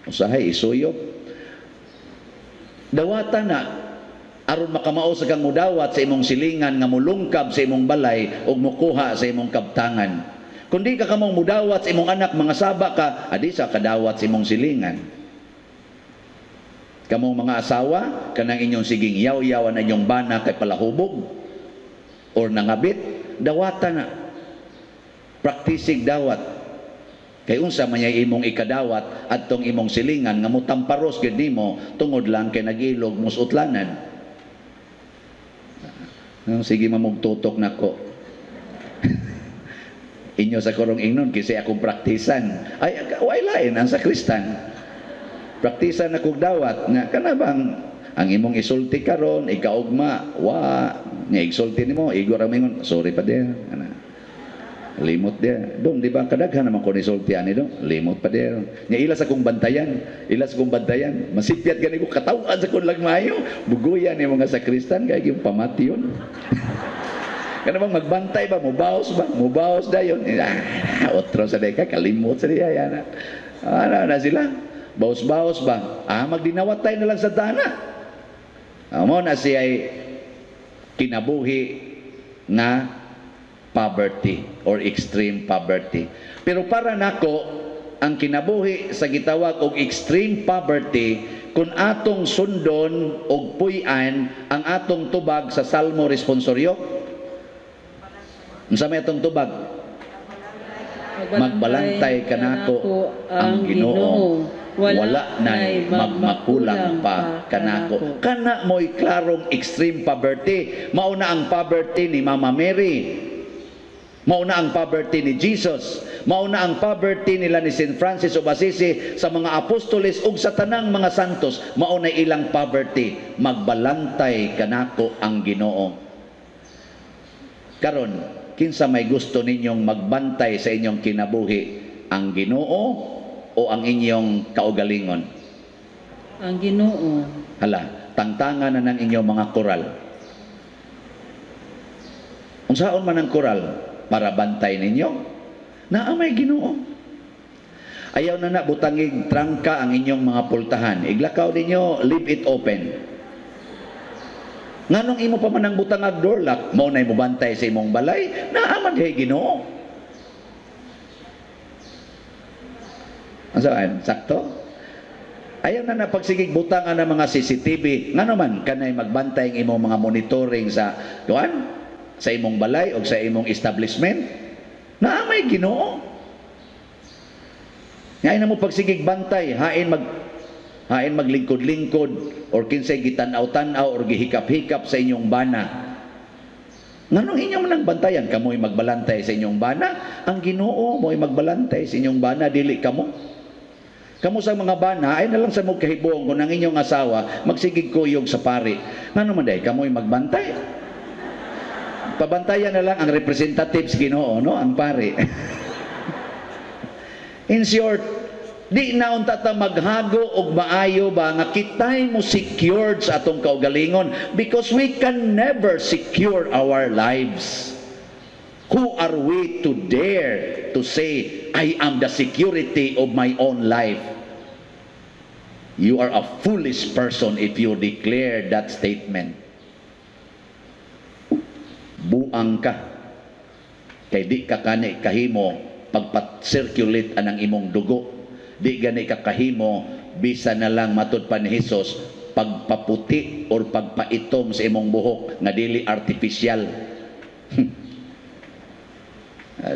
usahay isuyop. Dawatan na aron makamao sa kang mudawat sa imong silingan nga mulungkab sa imong balay ug mukuha sa imong kabtangan. Kung di ka kamong mudawat sa imong anak, mga saba ka, adi sa kadawat sa imong silingan. Kamong mga asawa, kanang inyong siging yaw-yawan na inyong bana kay palahubog or nangabit, dawatan na. Praktisig dawat. Kay unsa man yay imong ikadawat adtong imong silingan nga mutamparos gyud nimo tungod lang kay nagilog musutlanan. Sige mamugtutok nako. Inyo sa korong ingnon kasi akong praktisan. Ay way lain ang sakristan. Praktisan na kog dawat nga kana bang ang imong isulti karon ikaugma wa nga igsulti nimo igor ang mingon sorry pa din ana. Limot dia. Dong, di ba kadaghan naman ko nisulti ani, dong? Limot pa dia. Nya ila sa kong bantayan, ila sa kong bantayan. Masipyat gani ko katawan sa kong lagmayo. Bugoyan ni mga sakristan kay yung pamation. Kana bang magbantay ba, mubaos ba? Mubaos dayon. Ah, otro sa deka kalimot sa diya yana. Ano na sila? Baos-baos ba? Ah, magdinawatay na lang sa dana. Ah, mo na siya ay kinabuhi nga poverty or extreme poverty. Pero para nako, ang kinabuhi sa gitawag og extreme poverty, kung atong sundon og puy-an ang atong tubag sa Salmo Responsorio. Unsa may atong tubag? Magbalantay kanako ang Ginoo. Wala na'y magmakulang pa kanako. Kana mo'y klarong extreme poverty. Mao na ang poverty ni Mama Mary. Mao na ang poverty ni Jesus. Mao na ang poverty nila ni St. Francis of Assisi, sa mga apostoles ug sa tanang mga santos. Mao na ilang poverty. Magbalantay kanako ang Ginoo. Karon, kinsa may gusto ninyong magbantay sa inyong kinabuhi? Ang Ginoo o ang inyong kaugalingon? Ang Ginoo. Hala, tangtangan na ng inyong mga koral. Unsaon man ang koral para bantay ninyo? Naa may Ginoo. Ayaw na na butangig trangka ang inyong mga pultahan. Iglakaw ninyo, leave it open. Nganong imo pa man ang butangag door lock, mao nay mobantay sa imong balay, naa man dihay Ginoo. Unsa sakto? Ayaw na na pagsigig butang ang mga CCTV. Ngano man kanay magbantay ang imong mga monitoring sa kuan, sa imong balay o sa imong establishment? Naa may Ginoo. Ngayon na mo pagsigig bantay, hain maglingkod-lingkod or kinsay gitan-aw-tan-aw or gihikap-hikap sa inyong bana. Nganong inyo man ang bantayan, kamoy magbalantay sa inyong bana? Ang Ginoo mo'y magbalantay sa inyong bana, dili kamo. Kamo sa mga bana, ay na lang sa mo kahibuong kung ang inyong asawa magsigig kuyog sa pari. Ngano man day, kamoy magbantay? Pabantayan na lang ang representatives Ginoo, no? Ang pari. In short, di na unta ta maghago og maayo ba nga kitay mo secured sa atong kaugalingon, because we can never secure our lives. Who are we to dare to say, "I am the security of my own life"? You are a foolish person if you declare that statement. Buang ka. Kay di ka kani kahimo pagpat-circulate anang imong dugo. Di gani ka kahimo bisa na lang matud pa ni Jesus pagpaputi or pagpaitom sa imong buhok nga dili artificial.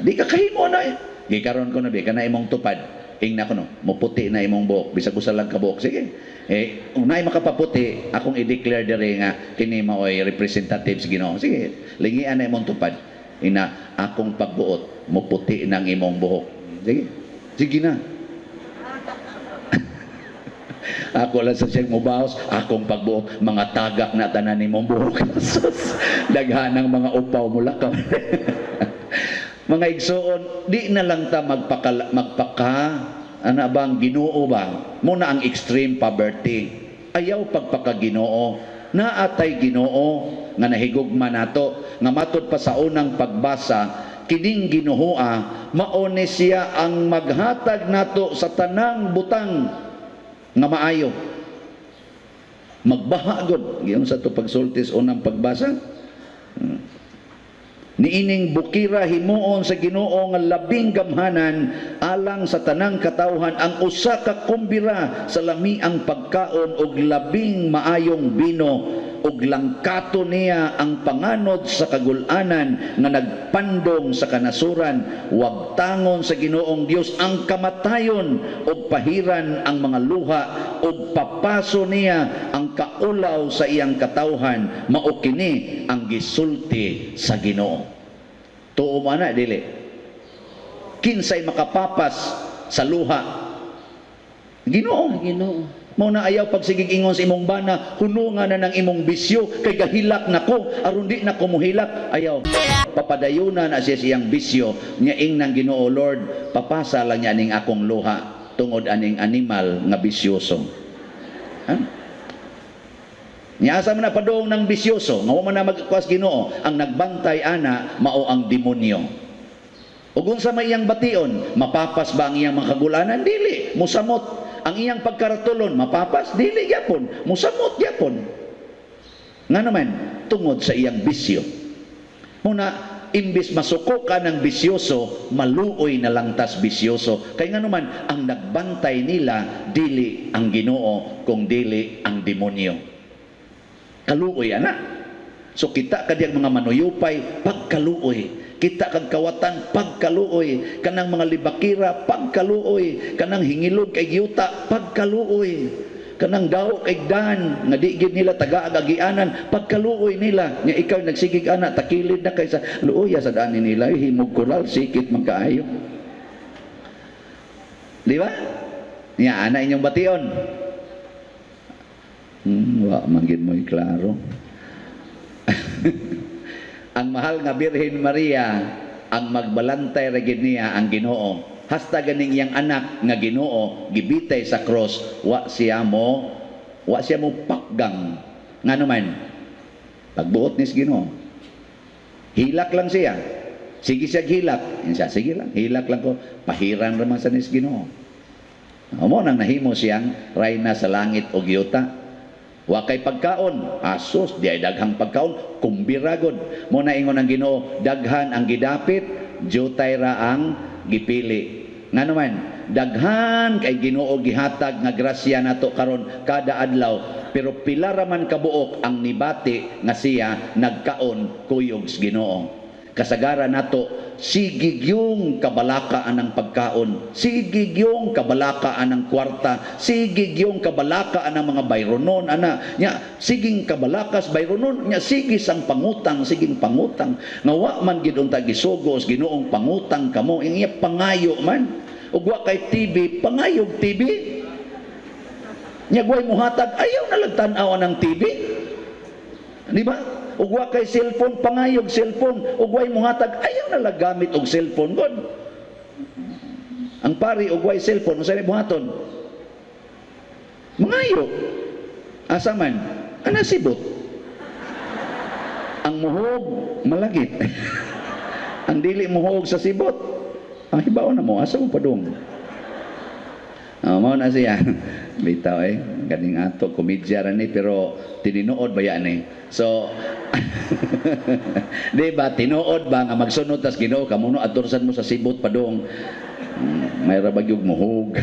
Di ka kahimo na eh. Gikaron ko na bi kana imong tupad. Ingna ko no, muputi na imong buhok bisag usa lang ka buhok. Sige. Eh, kung naay makapaputi, akong i-declare diri nga kini maoy representative sa Ginoo. Sige, lingian na imong tupad. Ina akong pagbuot, muputi nang imong buhok. Sige. Sige na. Ako lang sa siyang mubaos, akong pagbuot, mga tagak na tanan imong buhok. Sus, daghan ng mga upaw mula ka. Mga igsoon, di na lang ta magpaka ana bang Ginoo ba? Muna ang extreme poverty. Ayaw pagpaka-Ginoo. Naatay Ginoo nga nahigugma nato, nga matud pa sa unang pagbasa, kining Ginoo mao ni siya ang maghatag nato sa tanang butang nga maayo. Magbaha gud giyon sa to pagsulti sa unang pagbasa. Niining bukira himuon sa Ginoo nga labing gamhanan alang sa tanang katawhan ang usa ka kumbira sa lamiang pagkaon og labing maayong bino, ug langkato niya ang panganod sa kagul-anan nga nagpandong sa kanasuran. Wagtangon sa Ginoong Dios ang kamatayon ug pahiran ang mga luha, ug papaso niya ang kaulaw sa iyang katawhan. Mao kini ang gisulti sa Ginoo. Tuo mo ana dili? Kinsay makapapas sa luha? Ginoo. Ang Ginoo. Mao na ayaw pagsigig ingon sa imong bana, hununga na ng imong bisyo kay gahilak nako, aron di na ko mohilak. Ayaw. Papadayuna na siya siyang bisyo nya ingnan Ginoo, "Lord, papasa lang niya ning akong luha tungod aning animal nga bisyoso." Ha? Nya asa man na padung ng bisyoso, nga wa man na magkuas Ginoo, ang nagbantay ana mao ang demonyo. Ug unsa may iyang bation, mapapas ba ang iyang mga kagulanan? Dili, musamot. Ang iyang pagkaratulon, mapapas? Dili gyapon, musamot gyapon. Nga naman, tungod sa iyang bisyo. Muna, imbis masuko ka ng bisyoso, maluoy na lang tas bisyoso. Kay nga naman, ang nagbantay nila, dili ang Ginoo, kung dili ang demonyo. Kaluoy, ana. So kita kadiyang mga manuyupay, pagkaluoy. Kita kag kawatan, pagkaluoy. Kanang mga libakira, pagkaluoy. Kanang hingilog kay yuta, pagkaluoy. Kanang daw kay dan, nga di gid nila taga-agagianan, pagkaluoy nila. Nga ikaw nagsigig ana, takilid na kay sa luoya sa daan nila, himog koral, sikit man kaayo. Di ba? Nya ana inyong bation. Wa man gid mo'y klaro. Ang mahal nga Birhen Maria, ang magbalantay ra gid niya ang Ginoo. Hasta ganing iyang anak nga Ginoo gibitay sa cross, wa siya mo pakgang. Ngano man? Pagbuot ni sa Ginoo. Hilak lang siya. Sige siya hilak. Yan siya, sige lang, hilak lang ko. Pahiran ra man sa nis Ginoo. Mao nang nahimo siyang rayna sa langit o yuta. Wa kay pagkaon, asos di ay daghang pagkaon, kumbira gud. Mo na ingon ang Ginoo, daghan ang gidapit, jutay ra ang gipili. Ngano man, daghan kay Ginoo gihatag nga grasya nato karon kada adlaw, pero pila ra man kabuok ang nibati nga siya nagkaon kuyog sa Ginoo. Kasagaran nato sige gyung kabalaka anang pagkaon, sige gyung kabalaka anang kwarta, sige gyung kabalaka anang mga bayronon ana nya, siging kabalakas bayronon nya, sige sang pangutang, siging pangutang nga wa man gid unta gisugos Ginoong pangutang kamo, iya pangayo man. Ug wa kay TV, pangayog TV nya, way muhatag, ayaw na lang tan-aw ng TV, di ba? Ug wa kay cellphone, pangayog cellphone, ug way muhatag, ayaw na lang gamit og cellphone god. Ang pari og way cellphone, unsa may buhaton? Mangayo. Asa man? Ana sibot. Ang muhog malagit. Ang dili muhog sa sibot. Ang hibaw na mo, asa mo padung? Oh, mao na siya. Bitaw eh, ganing ato komedya ra ni pero tinuod ba yan eh. So di ba tinuod ba nga magsunod tas Ginoo kamuno atursan mo sa sibot padung? May ra bagyog muhog.